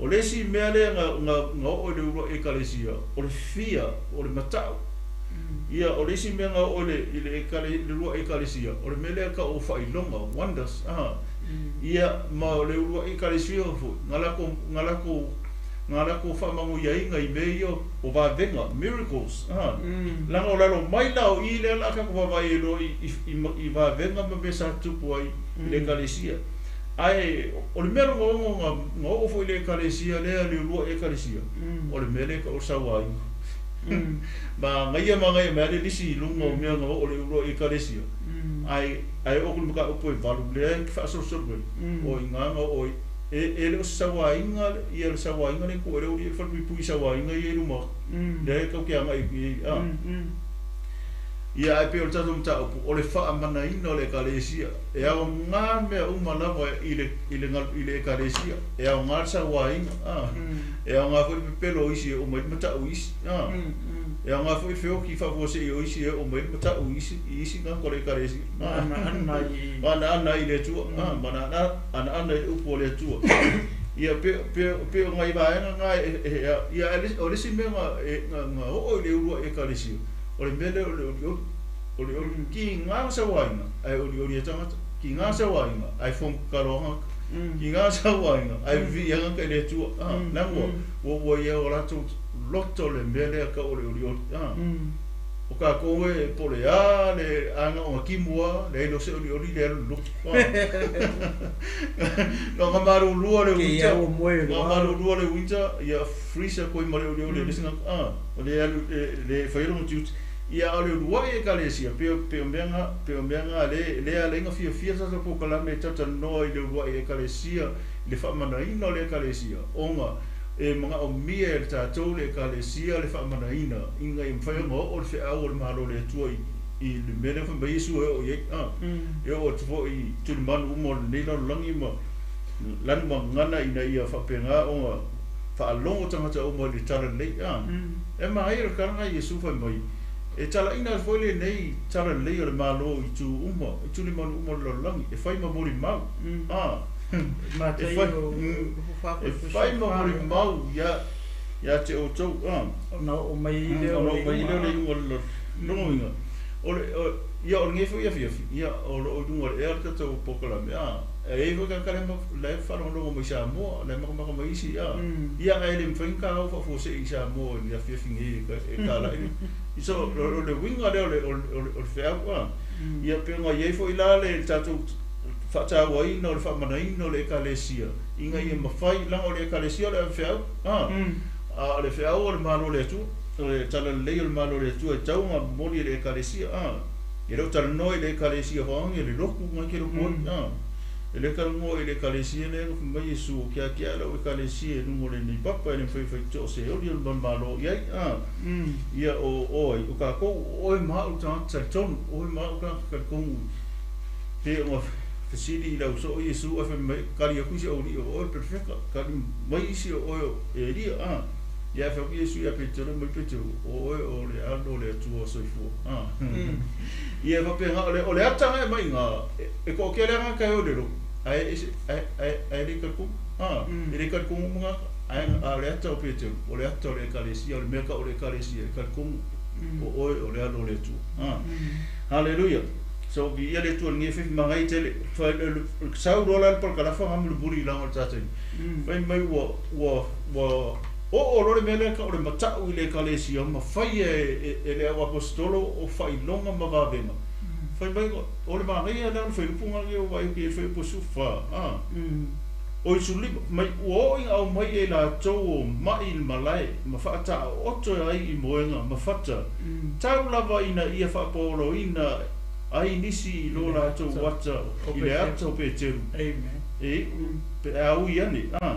o le isi mea lea na na na oo i le uluai Ekalesia o le fia o le mata'u ia o le isi mea na oo i le i le ekale i le uluai Ekalesia o le mea lea tau o faailoga wonders ia ma o le uluai Ekalesia foi na latou na latou Nga lakou faamanuiaina i mea ia o vavega, miracles, a. Leaga o lalo mai la o i lea o le a tatou vaavaai ai loa i vavega ma mea sa tutupu ai i le Ekalesia. Ae o le mea logonogo na oo foi i le Ekalesia lea le uluai Ekalesia, o le mea lea e tau o le sauaina. Manaia manaia mai lava le lisi i luga o mea na oo i le uluai Ekalesia, ae ae oo atu i le mataupu e 8 lea e te faasolosolo ai, o i ina na oo ai. E le o se sauaina ia le sauaina lea na tuu ai le aualii e falepuipui i sauaina ia i luma atu, lea e tatou te agai atu i ai, a. Ia, ae pei o le tatou mataupu, o le faamanaina o le Ekalesia. E aoga mea uma lava i le, i le, i le Ekalesia. E aoga le sauaina, a. E aoga foi le pepelo o isi e oo mai le matau i isi, a. E aoga foi le feoti faafuasei o isi e oo mai le matau i isi, i isi tagata o le Ekalesia, a. Maanaana ai i le Atua, a, maanaana i le upu a le Atua. Ia, pe, pe, pe o nai vaega na e, e, ia, o le isi mea na, na, na oo i le uluai Ekalesia, o le mea lea o le olioli, o le olioli, kiga le sauaina ae olioli ai tagata, kiga le sauaina ae fono tatalo ai tagata, kiga le sauaina ae vivii ai tagata i le Atua, leaga ua ua i ai o latou loto le mea lea tau o le olioli. O tatou e po o le a le a na ona timu lava, leai loa se olioli le alu i le lotu. Na ona malulua le winter, na ona malulua le winter, ia freeze atu ai ma le olioli a le isi tagata, o le alu le faia lona tiute. Ia a o le uluai Ekalesia, pei o mea na, pei o mea na lea e ala ai ona fiafia le tatou polokalame e talatalanoa i le uluai Ekalesia, i le faamanaina o le Ekalesia, ona e manaomia e le tatou le Ekalesia le faamanaina ina ia mafai ona oo le feau o le Malo o le Atua i le mea lea fai mai Iesu e oo i ai, a, e oo atu foi i tulimanu uma o lenei lalolagi ma lanu magana ina ia faapena ona faalogo tagata uma i le talalelei, a. E manaia le tala na Iesu fai mai, e talaina atu foi lenei talalelei o le Malo i itu uma, i tulimanu uma o le lalolagi, e fai ma molimau, a. E fai ma molimau ia te outou, a. Ona oo mai ai lea o le iuga o le lona uiga, ia o lenei foi afiafi, ia o lo o i luga o le ea le tatou polokalame, a. E i ai foi tagata la e faalogologo mai i Samoa, la e matamata mai isi, a. Ia ae le mafai ona ta o faafuasei i Samoa i le afiafi nei e talai. So, o le uiga lea o le feau, a. Ia pei ona i ai foi la le tatou faatauaina o le faamanaina o le Ekalesia, ina ia mafai, leaga o le Ekalesia o le avefeau, a. A o le feau o le Malo o le Atua, o le talalelei o le Malo o le Atua e tau ona momoli e le Ekalesia, a. E le o talanoa i le Ekalesia hoangi le lotu na e te lotu ai, a. E le talanoa i le Ekalesia lea na fai mai Iesu, o keakea lau Ekalesia i luga o lenei papa, e le mafai ona faitotoa se oli o le Malo i ai, a. Ia o ai, o tatou, o oe ma au le tagata talitonu, o oe ma au le tagata talitonu, pe ona fesili i le ausoo Iesu ae fai mai, kali atu isi aualii o oe le perofeta, kali mai isi o oe o Elia, a. Ia ae fai atu Iesu ia Peteru, mai Peteru, o oe o le Alo o le Atua soifua, a. Ia e faapena, o le ata na e aumai i ina, e toatele lava tagata e o i le lotu, ae ese, ae le talitonu, a, e le talitonu uma tagata, ae a o le ata o Peteru, o le ata o le Ekalesia, o le mea tau o le Ekalesia, e talitonu o oe o le Alo o le Atua, a. Haleluia! So, viia le Atua i lenei afiafi, manaia tele. Sau loa la le palakalafa na mulimuli i laga o le tatou taimi. Fai mai ua, ua, ua oo loa le mea lea tau o le matau i le Ekalesia ma faia e le au aposetolo o faailoga ma vavega. Fai mai, o le manaia lea o le fuaiupu na lea ua vaai atu i ai le fuaiupu 14, a. O i 15, mai ua oo ina aumai e latou o ma'i i le malae ma faataooto ai i moega ma fata, tau lava ina ia faapaoloina ai nisi i lo latou ata i le ata o Peteru, e iu pe a ui ane, a.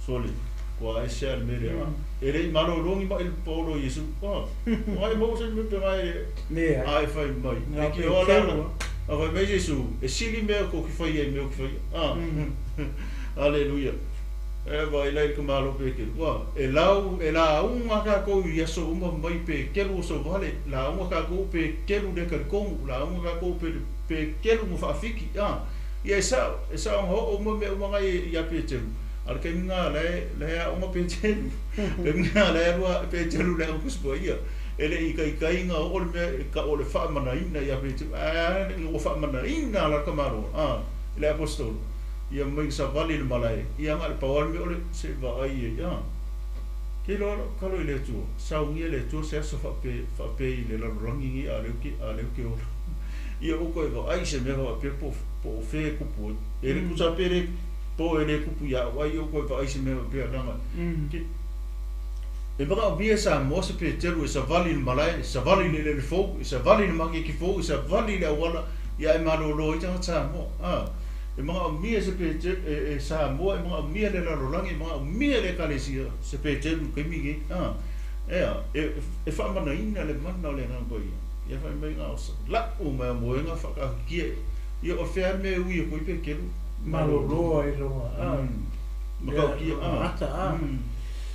Sole, kua ese a le mea lea, a. E le i malolo ni ma'i le paolo o Iesu, a. O ai maua se mea pe gae a e fai mai. E ki hoa la, a fai mai Iesu, e sili mea ko ki whai ai mea o ki whai, a. Aleluia. E vaai la i le tamālo Peteru, ua, e lau, e lauga kākou i aso uma mai Peteru o Sauvale, lauga kākou Peteru le talitonu, lauga kākou Peteru ma faafiki, a. Ia e sao, e sao na oo uma mea uma na iā Peteru, a o le taimi na la e, la e aoga Peteru, taimi na la e alu a Peteru i le Aoga Tusi Paia, e le i itaita na oo le mea e tau o le faamanaina iā Peteru, ae a ua faamanaina la le tamāloa, a, e le aposetolo. Ia mai savali i le malae, ia agai i le pau lava le mea o le se i vaai i ai, a. Ke iloa lou tatalo i le Atua, saunia e le Atua se aso faape, faape i le lalolagi nei a lea ou te, a lea ou te ola. Ia ou toe vaai i se mea faapea po o, po o fea e tupu ai. E le tusa pe le, po e le tupu ia au, a ia ou toe vaai i se mea faapea leaga, ke, e manaomia e Samoa se Peteru e savali i le malae, e savali i le eleele fou, e savali i le maketi fou, e savali i le auala, ia ae malolo ai tagata Samoa. A, e manaomia se Peteru, e, e Samoa, e manaomia le lalolagi, e manaomia le Ekalesia se Peteru i le taimi lenei. A, ea, e, e faamanaina le mana o le Agaga Paia. Ia fai mai na o la'u mai moega faataatitia, ia o fea le mea e ui atu ai Peteru? Malolo ai loa, a. Matautia, a. Ata, a.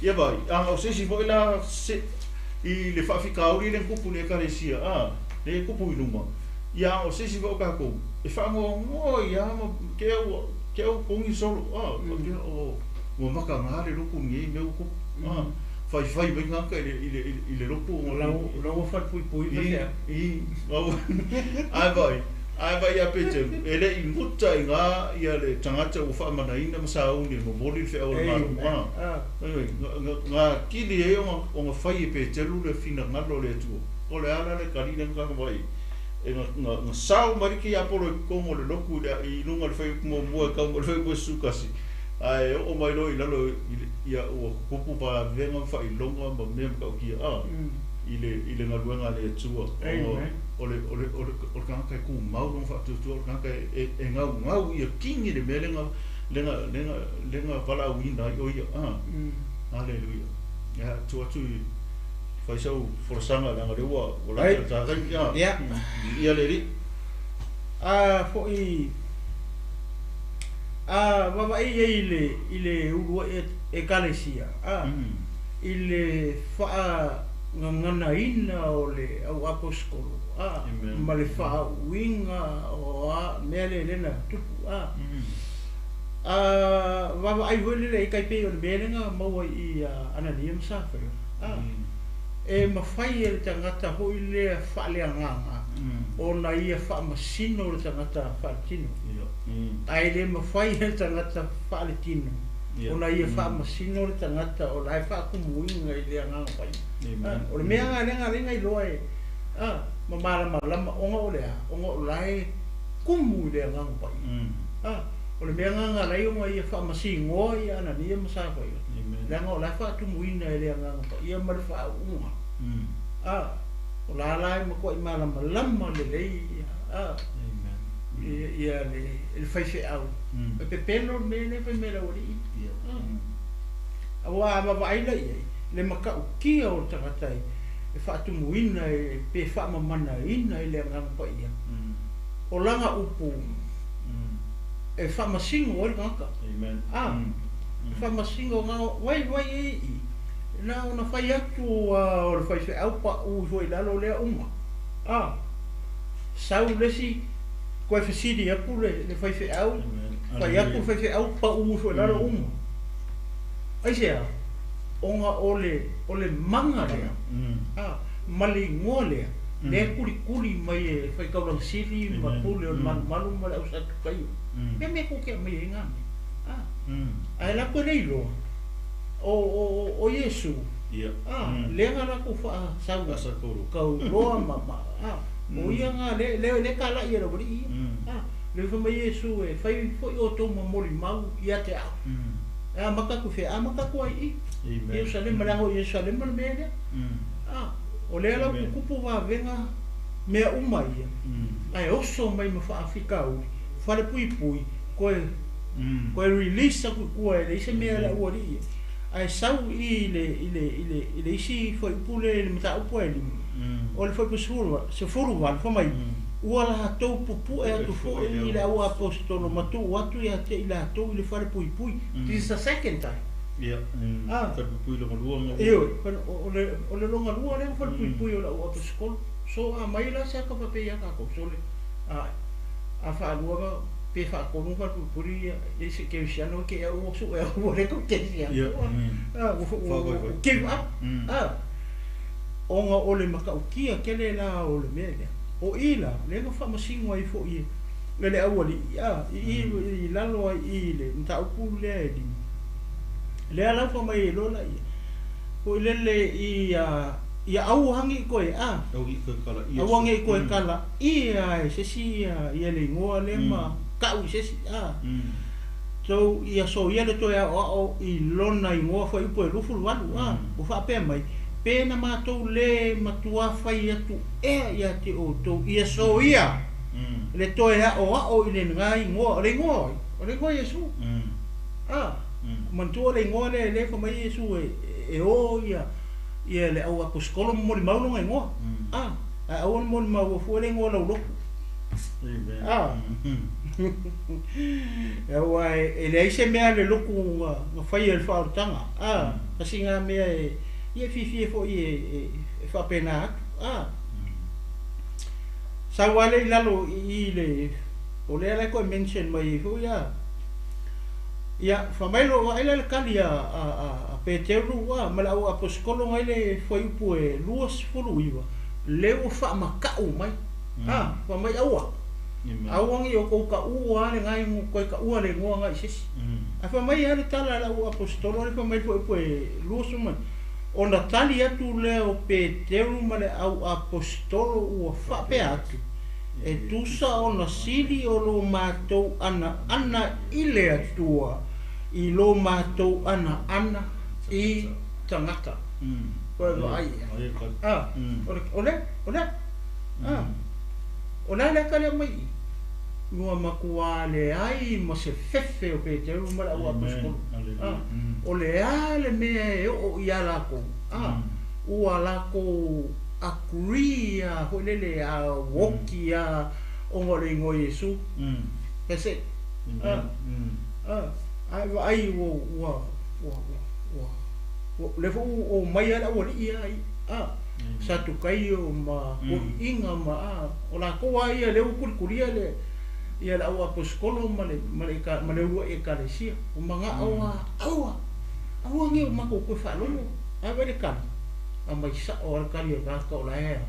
Ia vaai, a o se isi foi la se, i le faafitauli lea na tupu i le Ekalesia, a, lea e tupu i luma, ia a o se isi foi o tatou, e faanoanoa ai lava ma te au, te au togi solo, a, faapea, o, ua mataga le lotu i lenei mea ua tupu, a, faifai mai tagata i le, i le, i le lotu O lau, o lau ua falepuipui faifeau. I, ae vaai, ae vaai ia Peteru, e le i muta i ina ia le tagata ua faamanaina ma sauni e momoli le feau a le Malo. Ah. Na atili ai ona fai e Peteru le finagalo o le Atua. O le a la le tali lea na tatou vaai ai? E na sao mai le tiapolo i totonu o le lotu i luga o le fuaiupu muamua e tau mai le fuaiupu 11, ae oo mai loa i lalo ia ua tutupu vavega ma faailoga ma mea matautia i le i le galuega a le Atua. O le o le o le o le tagata e tumau lona faatuatua, o le tagata e e gaugau ia kini le mea lea na lea lea na valaauina ai o ia. Aleluia. Ia tuu atu i fai sau folasaga leaga o lea ua ua lata le ta taimi. Ia. Ia le alii. A foi a vaavaai i ai i le i le uluai Ekalesia, a, i le faagaganaina o le au aposetolo, a, ma le faauuina o a mea lea lea na tupu, a. A vaavaai foi lele i tai pei o le mea lea na maua i ia Anania ma Safaira, a, e mafai e le tagata foi lea faaleagaga ona ia faamasino le tagata faaletino, ae le mafai e le tagata faaletino ona ia faamasino le tagata o la e faatumuina i le Agaga Paia. O le mea lena lea na lea na iloa e a ma malamalama ona o le a, ona o la e tumu i le Agaga Paia. A o le mea lena na ala ai ona ia faamasinoa ia Anania ma Safaira, leaga o la e faatumuina e le Agaga Paia ma le faauuga. A o la la e matuai malamalama lelei a ia le le faifeau. E pepelo le mea lea fai mai e le aualii. Aua a vaavaai la i ai, le matautia o le tagata e faatumuina e pe faamamanaina i le Agaga Paia, o lana upu e faamasino ai le tagata. A, e faamasino na vai vai ai i i, na ona fai atu a o le faifeau pau ifo i lalo lea uma. A, sau le isi toe fesili atu le, le faifeau, fai atu le faifeau pau ifo i lalo uma. Aisea? Ona o le, o le maga lea, a, ma le igoa lea, lea e kulikuli mai e faitaulaga sili ma pule o le malumalu ma le au Satukaio. Mea mea tou te aumai ai na mea. A, ae latou e le iloa, o, o, o Iesu, a, lea na latou faasau kauloa ma, ma, a, o ia na lea, lea, lea talai e le aualii ia. A, lea fai mai Iesu e fai foi outou ma molimau ia te au. E amata atu i fea? Amata atu ai i i Ierusalema, leaga o Ierusalema le mea lea. A, o lea la ua tutupu vavega mea uma ia, ae oso mai ma faafitauli, falepuipui, toe toe release atu i tua e leai se mea a le aualii ia. Ae sau i le i le i le i le isi fuaiupu lea i le mataupu a Elima, o le fuaiupu 18, fai mai, Ua latou pupu'e atu foi i le au aposetolo ma tuu atu ia te i latou i le falepuipui. This is the second time. Ia, falepuipui lona lua na. Ioe, o le o le lona lua lea falepuipui o le au aposetolo. So a mai la se ata faapea ia tatou, sole, a a faalua pe faatolu falepuipui ia i se kerisiano ke au ua su'e au ua le tou kerisiano. A ua give up. A ona o le matautia tele la o le mea lea. O i la, lea na faamasino ai foi Le auali'i a i i i lalo ai i i le mataupu lea e 5. Lea la fai mai ai loa laia, foi lele i a ia aua ne i toe a aua ne i toe kalaia e se isi ia le igoa lea ma ta'u i se isi a. So ia soia le toe aoao i lona igoa fuaiupu e 28 a ua faapea mai, Pe na matou lē matuā fai atu ea ia te outou, ia soia le toe aoao i lena igoa. O le igoa o ai? O le igoa Iesu. A, manatua le igoa lea lea fai mai Iesu e o ia ia le au aposetolo ma molimau lona igoa. A, ae aua le molimaua fua le igoa o lau lotu. A, aua e leai se mea a le lotu na faia i le faaolataga. A, tasi lena mea e ia fiafia foi e faapena atu. A, sau lava lea i lalo i i le, o lea la e toe mention mai ai foi a, ia, fai mai loa, vaai la i le tali a Peteru a ma le au aposetolo na i le fuaiupu e 29, lea ua faamata'u mai. A, fai mai aua, aua ne i outou taua lena igoa, toe taua le igoa lena i se isi. Ae fai mai lava le tala a le au aposetolo lea fai mai le fuaiupu e 20, ona tali atu lea o Peteru ma le au aposetolo ua faapea atu, E tusa ona sili o lo matou anaana i le Atua i lo matou anaana i tagata. Ua e vaai ea? A, o le, o le, a, o le a le ata lea mai i i? Ua matuā leai ma se fefe o Peteru ma le au aposetolo. A, o le a le mea e oo iā lākou? A, ua lākou agree a foi lele a uoki a ona o le igoa o Iesu. That's it. A, a, a e vaai ua, ua, ua, ua, ua, lea foi ua omai lava le aualii a i, a, Satukaio ma toeaiina ma, a, o latou lava ia lea ua tulitulia le, ia le au aposetolo ma le, ma le, ma le uluai ekalesia. Ua mana'o lava, aua, aua ne i o matou toe faalogo. Ae vaai le tali, aumai sa'o lava le tali a le tagata o la e,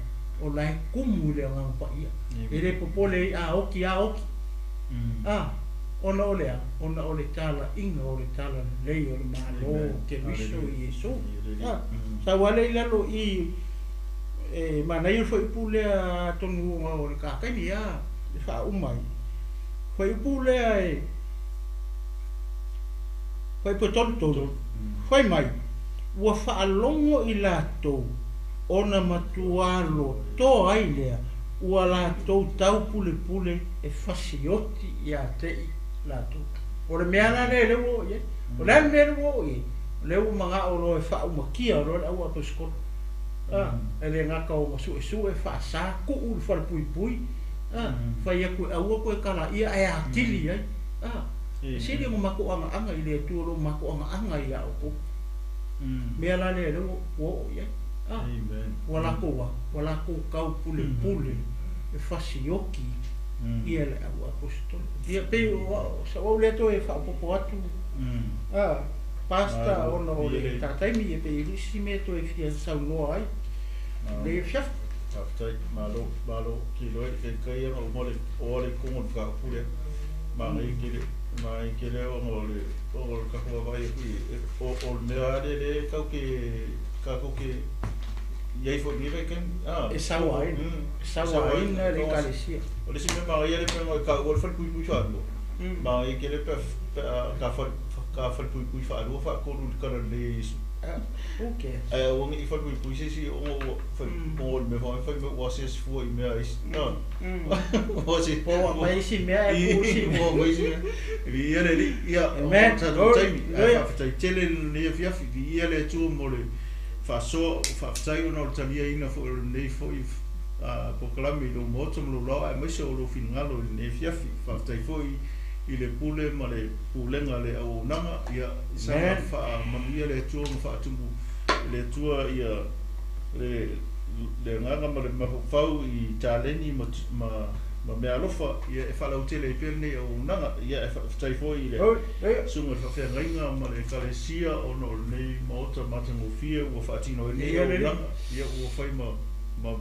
o la e tumu i le Agaga Paia. E le popole ai a oti a oti. A, ona o le a? Ona o le talaiga o le talalelei o le Malo o Keriso i Iesu. A, sau lava lea i lalo i e manaia le fuaiupu lea atonu ona o le ta taimi a e faauma ai. Fuaiupu lea e fuaiupu e 33, fai mai, Ua faalogo i latou ona matuā lotoa ai lea ua latou taupulepule e fasioti ia te i latou. O le mea la lea lea ua oo i ai. O le a le mea lea ua oo i ai? O lea ua mana'o loa e faaumatia loa le au aposetolo. A, e le gata ona suesue, faasa, tuu i le falepuipui, a, fai atu e aua toe kalaia ae atili ai. A, e sili ona matou agaaga i le Atua i lo matou agaaga ia outou. Mea la lea lea ua oo i ai. A, ua latou a, ua latou taupulepule e fasioki ia le au aposetolo. Ia pei o sau au lea toe faaopoopo atu, a, Pastor, ona o le ta taimi, ia pei e le o se isi mea toe fia saunoa ai i lenei afiafi. Faafetai, malo, malo, ke iloa i le kaikai ana uma le oa le ikoga o le mataupu lea. Manaia tele, manaia tele ona o le, ona o le tatou vaavaai atu i, o, o le mea lava lea lea tatou te, tatou te i ai foi i lenei vaitaimi. A, E sauaina, e sauaina le Ekalesia. O le isi mea manaia lea pei ona e taua le falepuipui faalua, manaia tele pe a, pe a ta fale, ta falepuipui faalua faatolu i le talalelei e Iesu. Who cares? Ae aua ne i falepuipui se isi ona ua fai, ona o le mea foi fai mai ua asiasi fua i mea a isi. Ua asiasi. Po ua aumai isi mea ae tuu isi mea. Ua aumai isi mea. Viia le Alii. Ia, Amen. o tatou taimi. Ae faafetai tele i lenei afiafi. Viia le Atua mo le faasoa, faafetai ona o le taliaina foi o lenei foi polokalame i lou maota ma lou laoa aemaise o lou finagalo i lenei afiafi. Faafetai foi i le pule ma le pulega a le auaunaga, ia saga faamanuia le Atua ma faatumu e le Atua ia le le agaga ma le mafaufau i taleni ma ma ma meaalofa ia e faalautele ai pea lenei auaunaga. Ia e faafetai foi i le susuga i le faafeagaiga ma le Ekalesia ona o lenei maota matagofie ua faatino ai lenei auaunaga, ia ua fai ma ma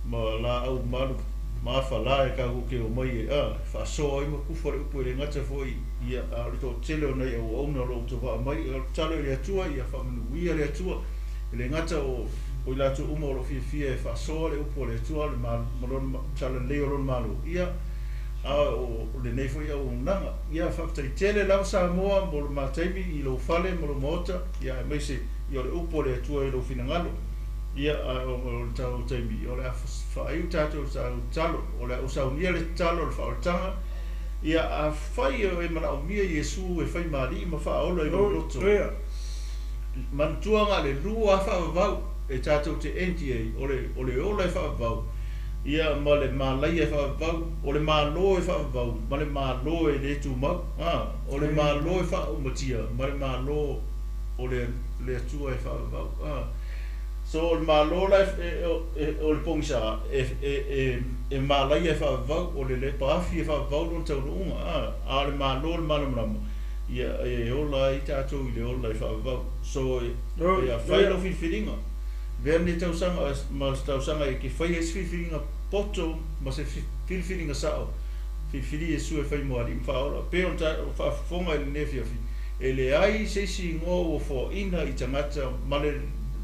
ma laau malu Ma afa la e tatou te omai e faasoa ai ma tufa le upu e le gata foi ia a o le toatele o nai auauna o lo o tovaa mai. O le tatalo i le Atua ia faamanuia le Atua e le gata o i latou uma o lo o fiafia e faasoa le upu a le Atua le ma lona talalelei o lona Malo ia a o lenei foi auaunaga. Ia faafetai tele lava Samoa mo le mataimi i lou fale ma lou maota ia aemaise ia o le upu a le Atua i lou finagalo. Ia o le tau taimi o le a faaiu tatou tatalo o le a ou saunia le tatalo o le faaolataga. Ia afai e manaomia Iesu e fai ma alii ma faaola i lou loto. Manatua na o le lua faavavau e tatou te enti ai o le ola e faavavau ia ma le malaia e faavavau o le malo e faavavau ma le malo e le tumau. O le malo e faaumatia ma le malo o le Atua e faavavau. So o le malo la o le pogisa e malaia e faavavau o le lepa afi e faavavau lona taunuuga. A o le malo o le malamalama ia e ola ai tatou i le ola e faavavau. So e fai lau filifiliga vea lenei tausaga ma se tausaga e te faia ai se filifiliga poto ma se filifiliga sao filifili Iesu e fai mo alii ma faaola pe ona faafofoga i lenei afiafi e leai se isi igoa ua foaina i tagata ma le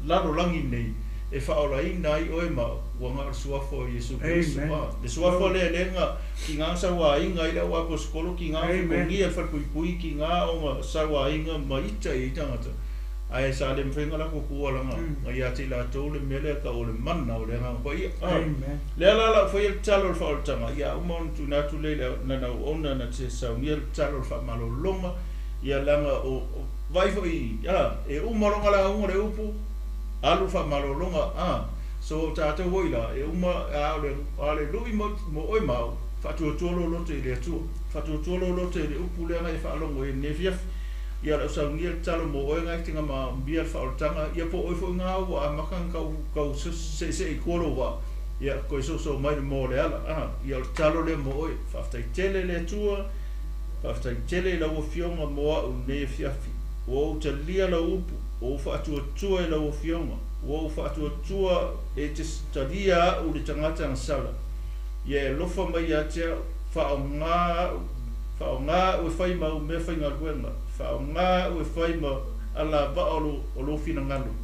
lalolagi nei e faaolaina ai oe ma au ua na o le suafa o Iesu Keriso. Le suafa lea lega ki ngā sauāiga ai le au aposetolo ki ngā fekogia le falepuipui ki ngā ona sauāiga ma ita i ai tagata ae sa le mafai ona latou tuualaga na ia te i latou le mea lea tau o le mana o le Agaga Paia. Lea la lau faia le tatalo o le faaolataga ia uma ona tuuina atu lea i le nana auauna na te saunia le tatalo o le faamalologa ia leaga o vaai foi e uma loa ona lauga le upu alu le faamalologa. So tatou foi la e uma a o le lui mo oe ma au faatuatua lou loto i le Atua faatuatua lou loto i le upu lea na e faalogo ai i lenei afiafi. Ia o le au saunia le tatalo mo oe na e te gamaomia le faaolataga ia po o oe foi na ua amata ona tau seesee i tua lou vaa ia toe soso mai le moa o le ala. Ia o le tatalo lea mo oe. Faafetai tele le Atua, faafetai tele i lau Afioga mo au i lenei afiafi. Ua ou talia lau upu, ua ou faatuatua i lau Afioga, ua ou faatuatua e te talia au le tagata gasala. Ia e alofa mai ia te au, faaaoga au, faaaoga au e fai ma au mea faigaluega, faaaoga au e fai ma alavaa o lou finagalo.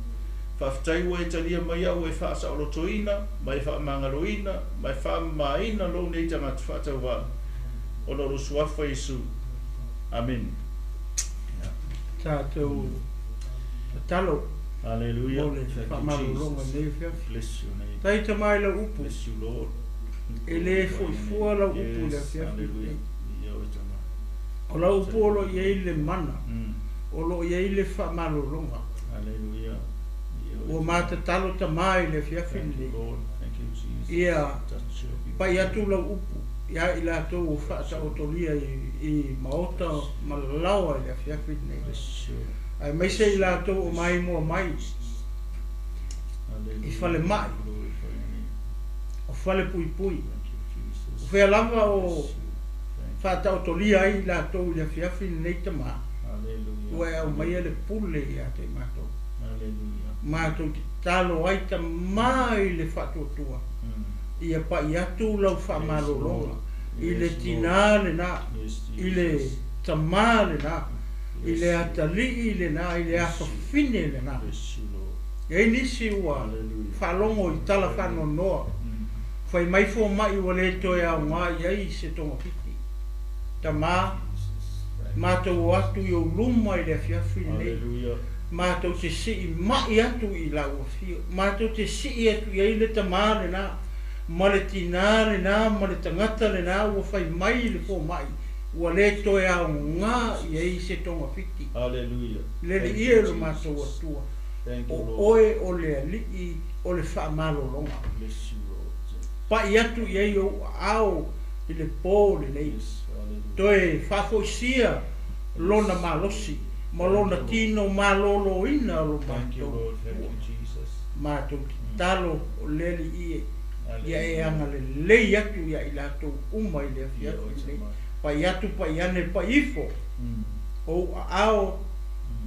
Faafetai ua e talia mai au e faasaolotoina ma e faamagaloina ma e faamamaina lou nei tagata faatauvaa ona o lou suafa Iesu. Amene. Tatou tatalo Hallelujah. mo le Thank you, faamalologa Jesus. i lenei afiafi. Bless your name. Taita mai lau upu. Bless you, Lord. E le foifua lau upu i le Yes, afiafi hallelujah. lenei. Ia oe tama. O lau upu o lo o i ai le mana, o lo o i ai le faamalologa. Hallelujah. Ia oe Ua tama. matatalo tamā i le afiafi Thank you, lenei. Lord. Thank you, Jesus. Ia Touch your people. pai atu lau upu ia i latou ua faataotolia i maota ma lalaoa i le afiafi lenei. Bless you. Aemaise i latou o maimoa mai Hallelujah. i falemai, Glorify your name. o fale puipui. Thank you, Jesus. O fea lava o Bless you. Thank you. faataotolia ai i latou i le afiafi lenei tamā. Hallelujah. Ua e aumaia le pule ia te i matou. Hallelujah. Matou te tatalo ai tamā i le faatuatua. Ia pai atu lau faamalologa i le Yes, Lord. tinā lenā, Yes, i le Jesus. tamā lenā, i le Yes, atalii lenā, i le Yes. afafine lenā. Bless you, Lord. E ai nisi ua Hallelujah. faalogo i tala faanoanoa, fai mai fomai ua le toe aoga i ai se togafiti. Tamā, Jesus. Thank you. matou o atu i ou luma i le afiafi lenei. Hallelujah. Matou te sii mai atu i lau afio. Matou te sii atu i ai le tamā lenā, ma le tinā lenā, ma le tagata lenā ua fai mai i le fomai, ua le toe aoga i ai se togafiti. Hallelujah. Le Thank alii you, e lo matou Jesus. atua. Thank you, O Lord. oe o le alii o le faamalologa. Bless you, Lord. Pai atu i ai ou aao i le pō lenei. Yes, hallelujah. Toe faafoisia lona malosi ma lona tino maloloina o lo Thank you, matou Lord. Thank you, Jesus. matou tatalo o le alii e ia e Hallelujah. agalelei atu ia i latou uma i le Ia afiafi oe lenei. tama. Pai atu, pai ane, pai ifo ou aao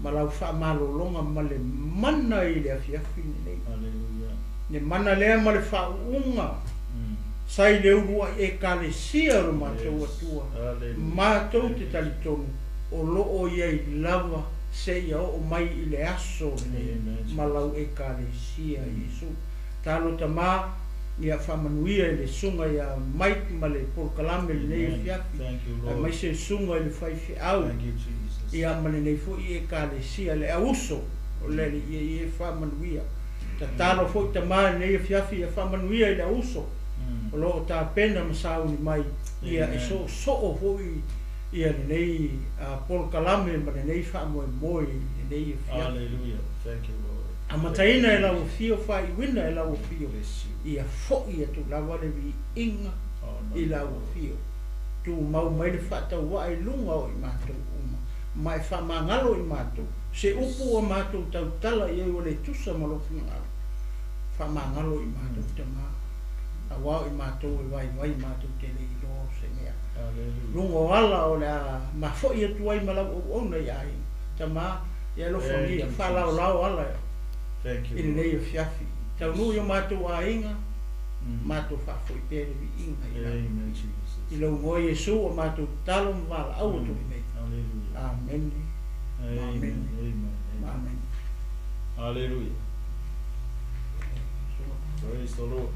ma lau faamalologa ma le mana i le afiafi lenei. Hallelujah. Le mana lea ma le faauuga Sa i le uluai Ekalesia o lo matou Atua, matou te talitonu o lo o i ai lava seia oo mai i le aso lenei ma lau Ekalesia, Iesu. Talo Tama, ia faamanuia i le Susuga ia Mike ma le polokalame i lenei afiafi, aemaise le Susuga i le faifeau, ia ma lenei foi Ekalesia, le auuso o le Alii, ia ia faamanuia. Tatalo foi Tama i lenei afiafi ia faamanuia i le auuso o lo o tapena ma sauni mai, ia e soosoo foi ia lenei polokalame ma lenei faamoemoe i lenei afiafi. Amataina e lau afio, faaiuina e lau afio, ia foi atu lava le viiga i lau afio. Tumau mai le faatauaa i luga o i matou uma, ma e faamagalo i matou se upu ua matou tautala i ai ua le tusa ma lou finagalo. Faamagalo i matou, Tama, aua o i matou e vaivai matou te le iloa o se mea. Luga o ala o le a mafo'i atu ai ma lau auauna i aiga. Tama, ia alofagia, faalaolao ala i lenei afiafi. Taunuu i o matou aiga, matou faafoi pea le viiga i lau I lou igoa Iesu ua matou tatalo ma valaau atu ai nei. Amene. Amene. Amene. Hallelujah. Praise the Lord.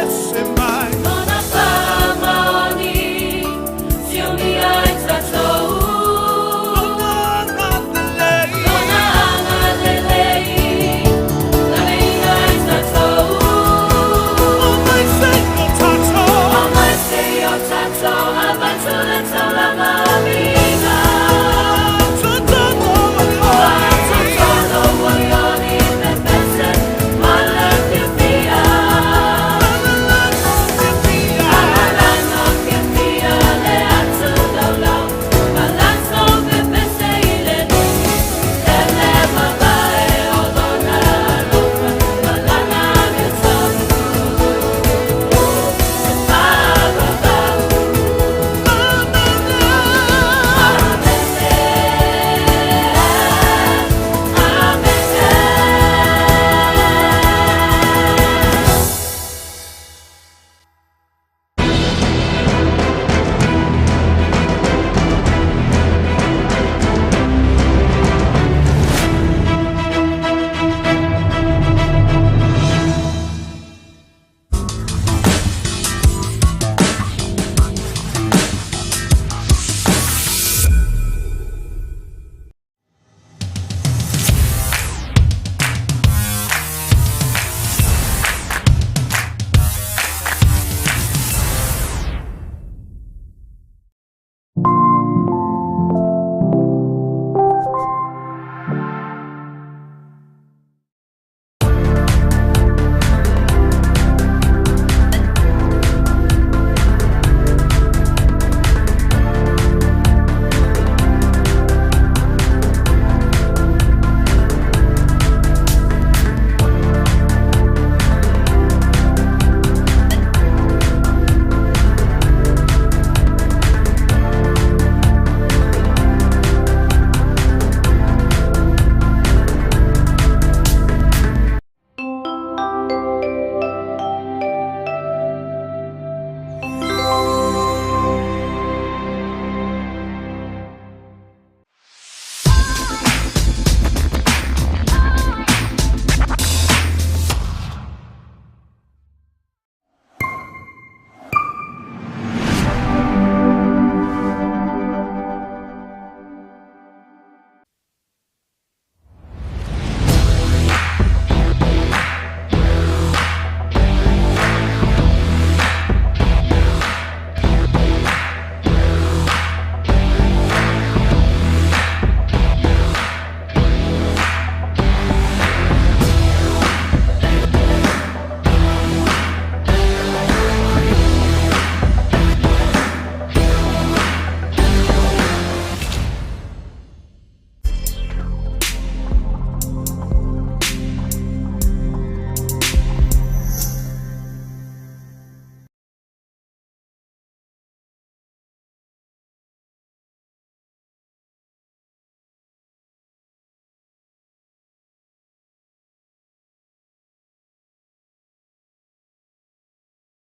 Ese.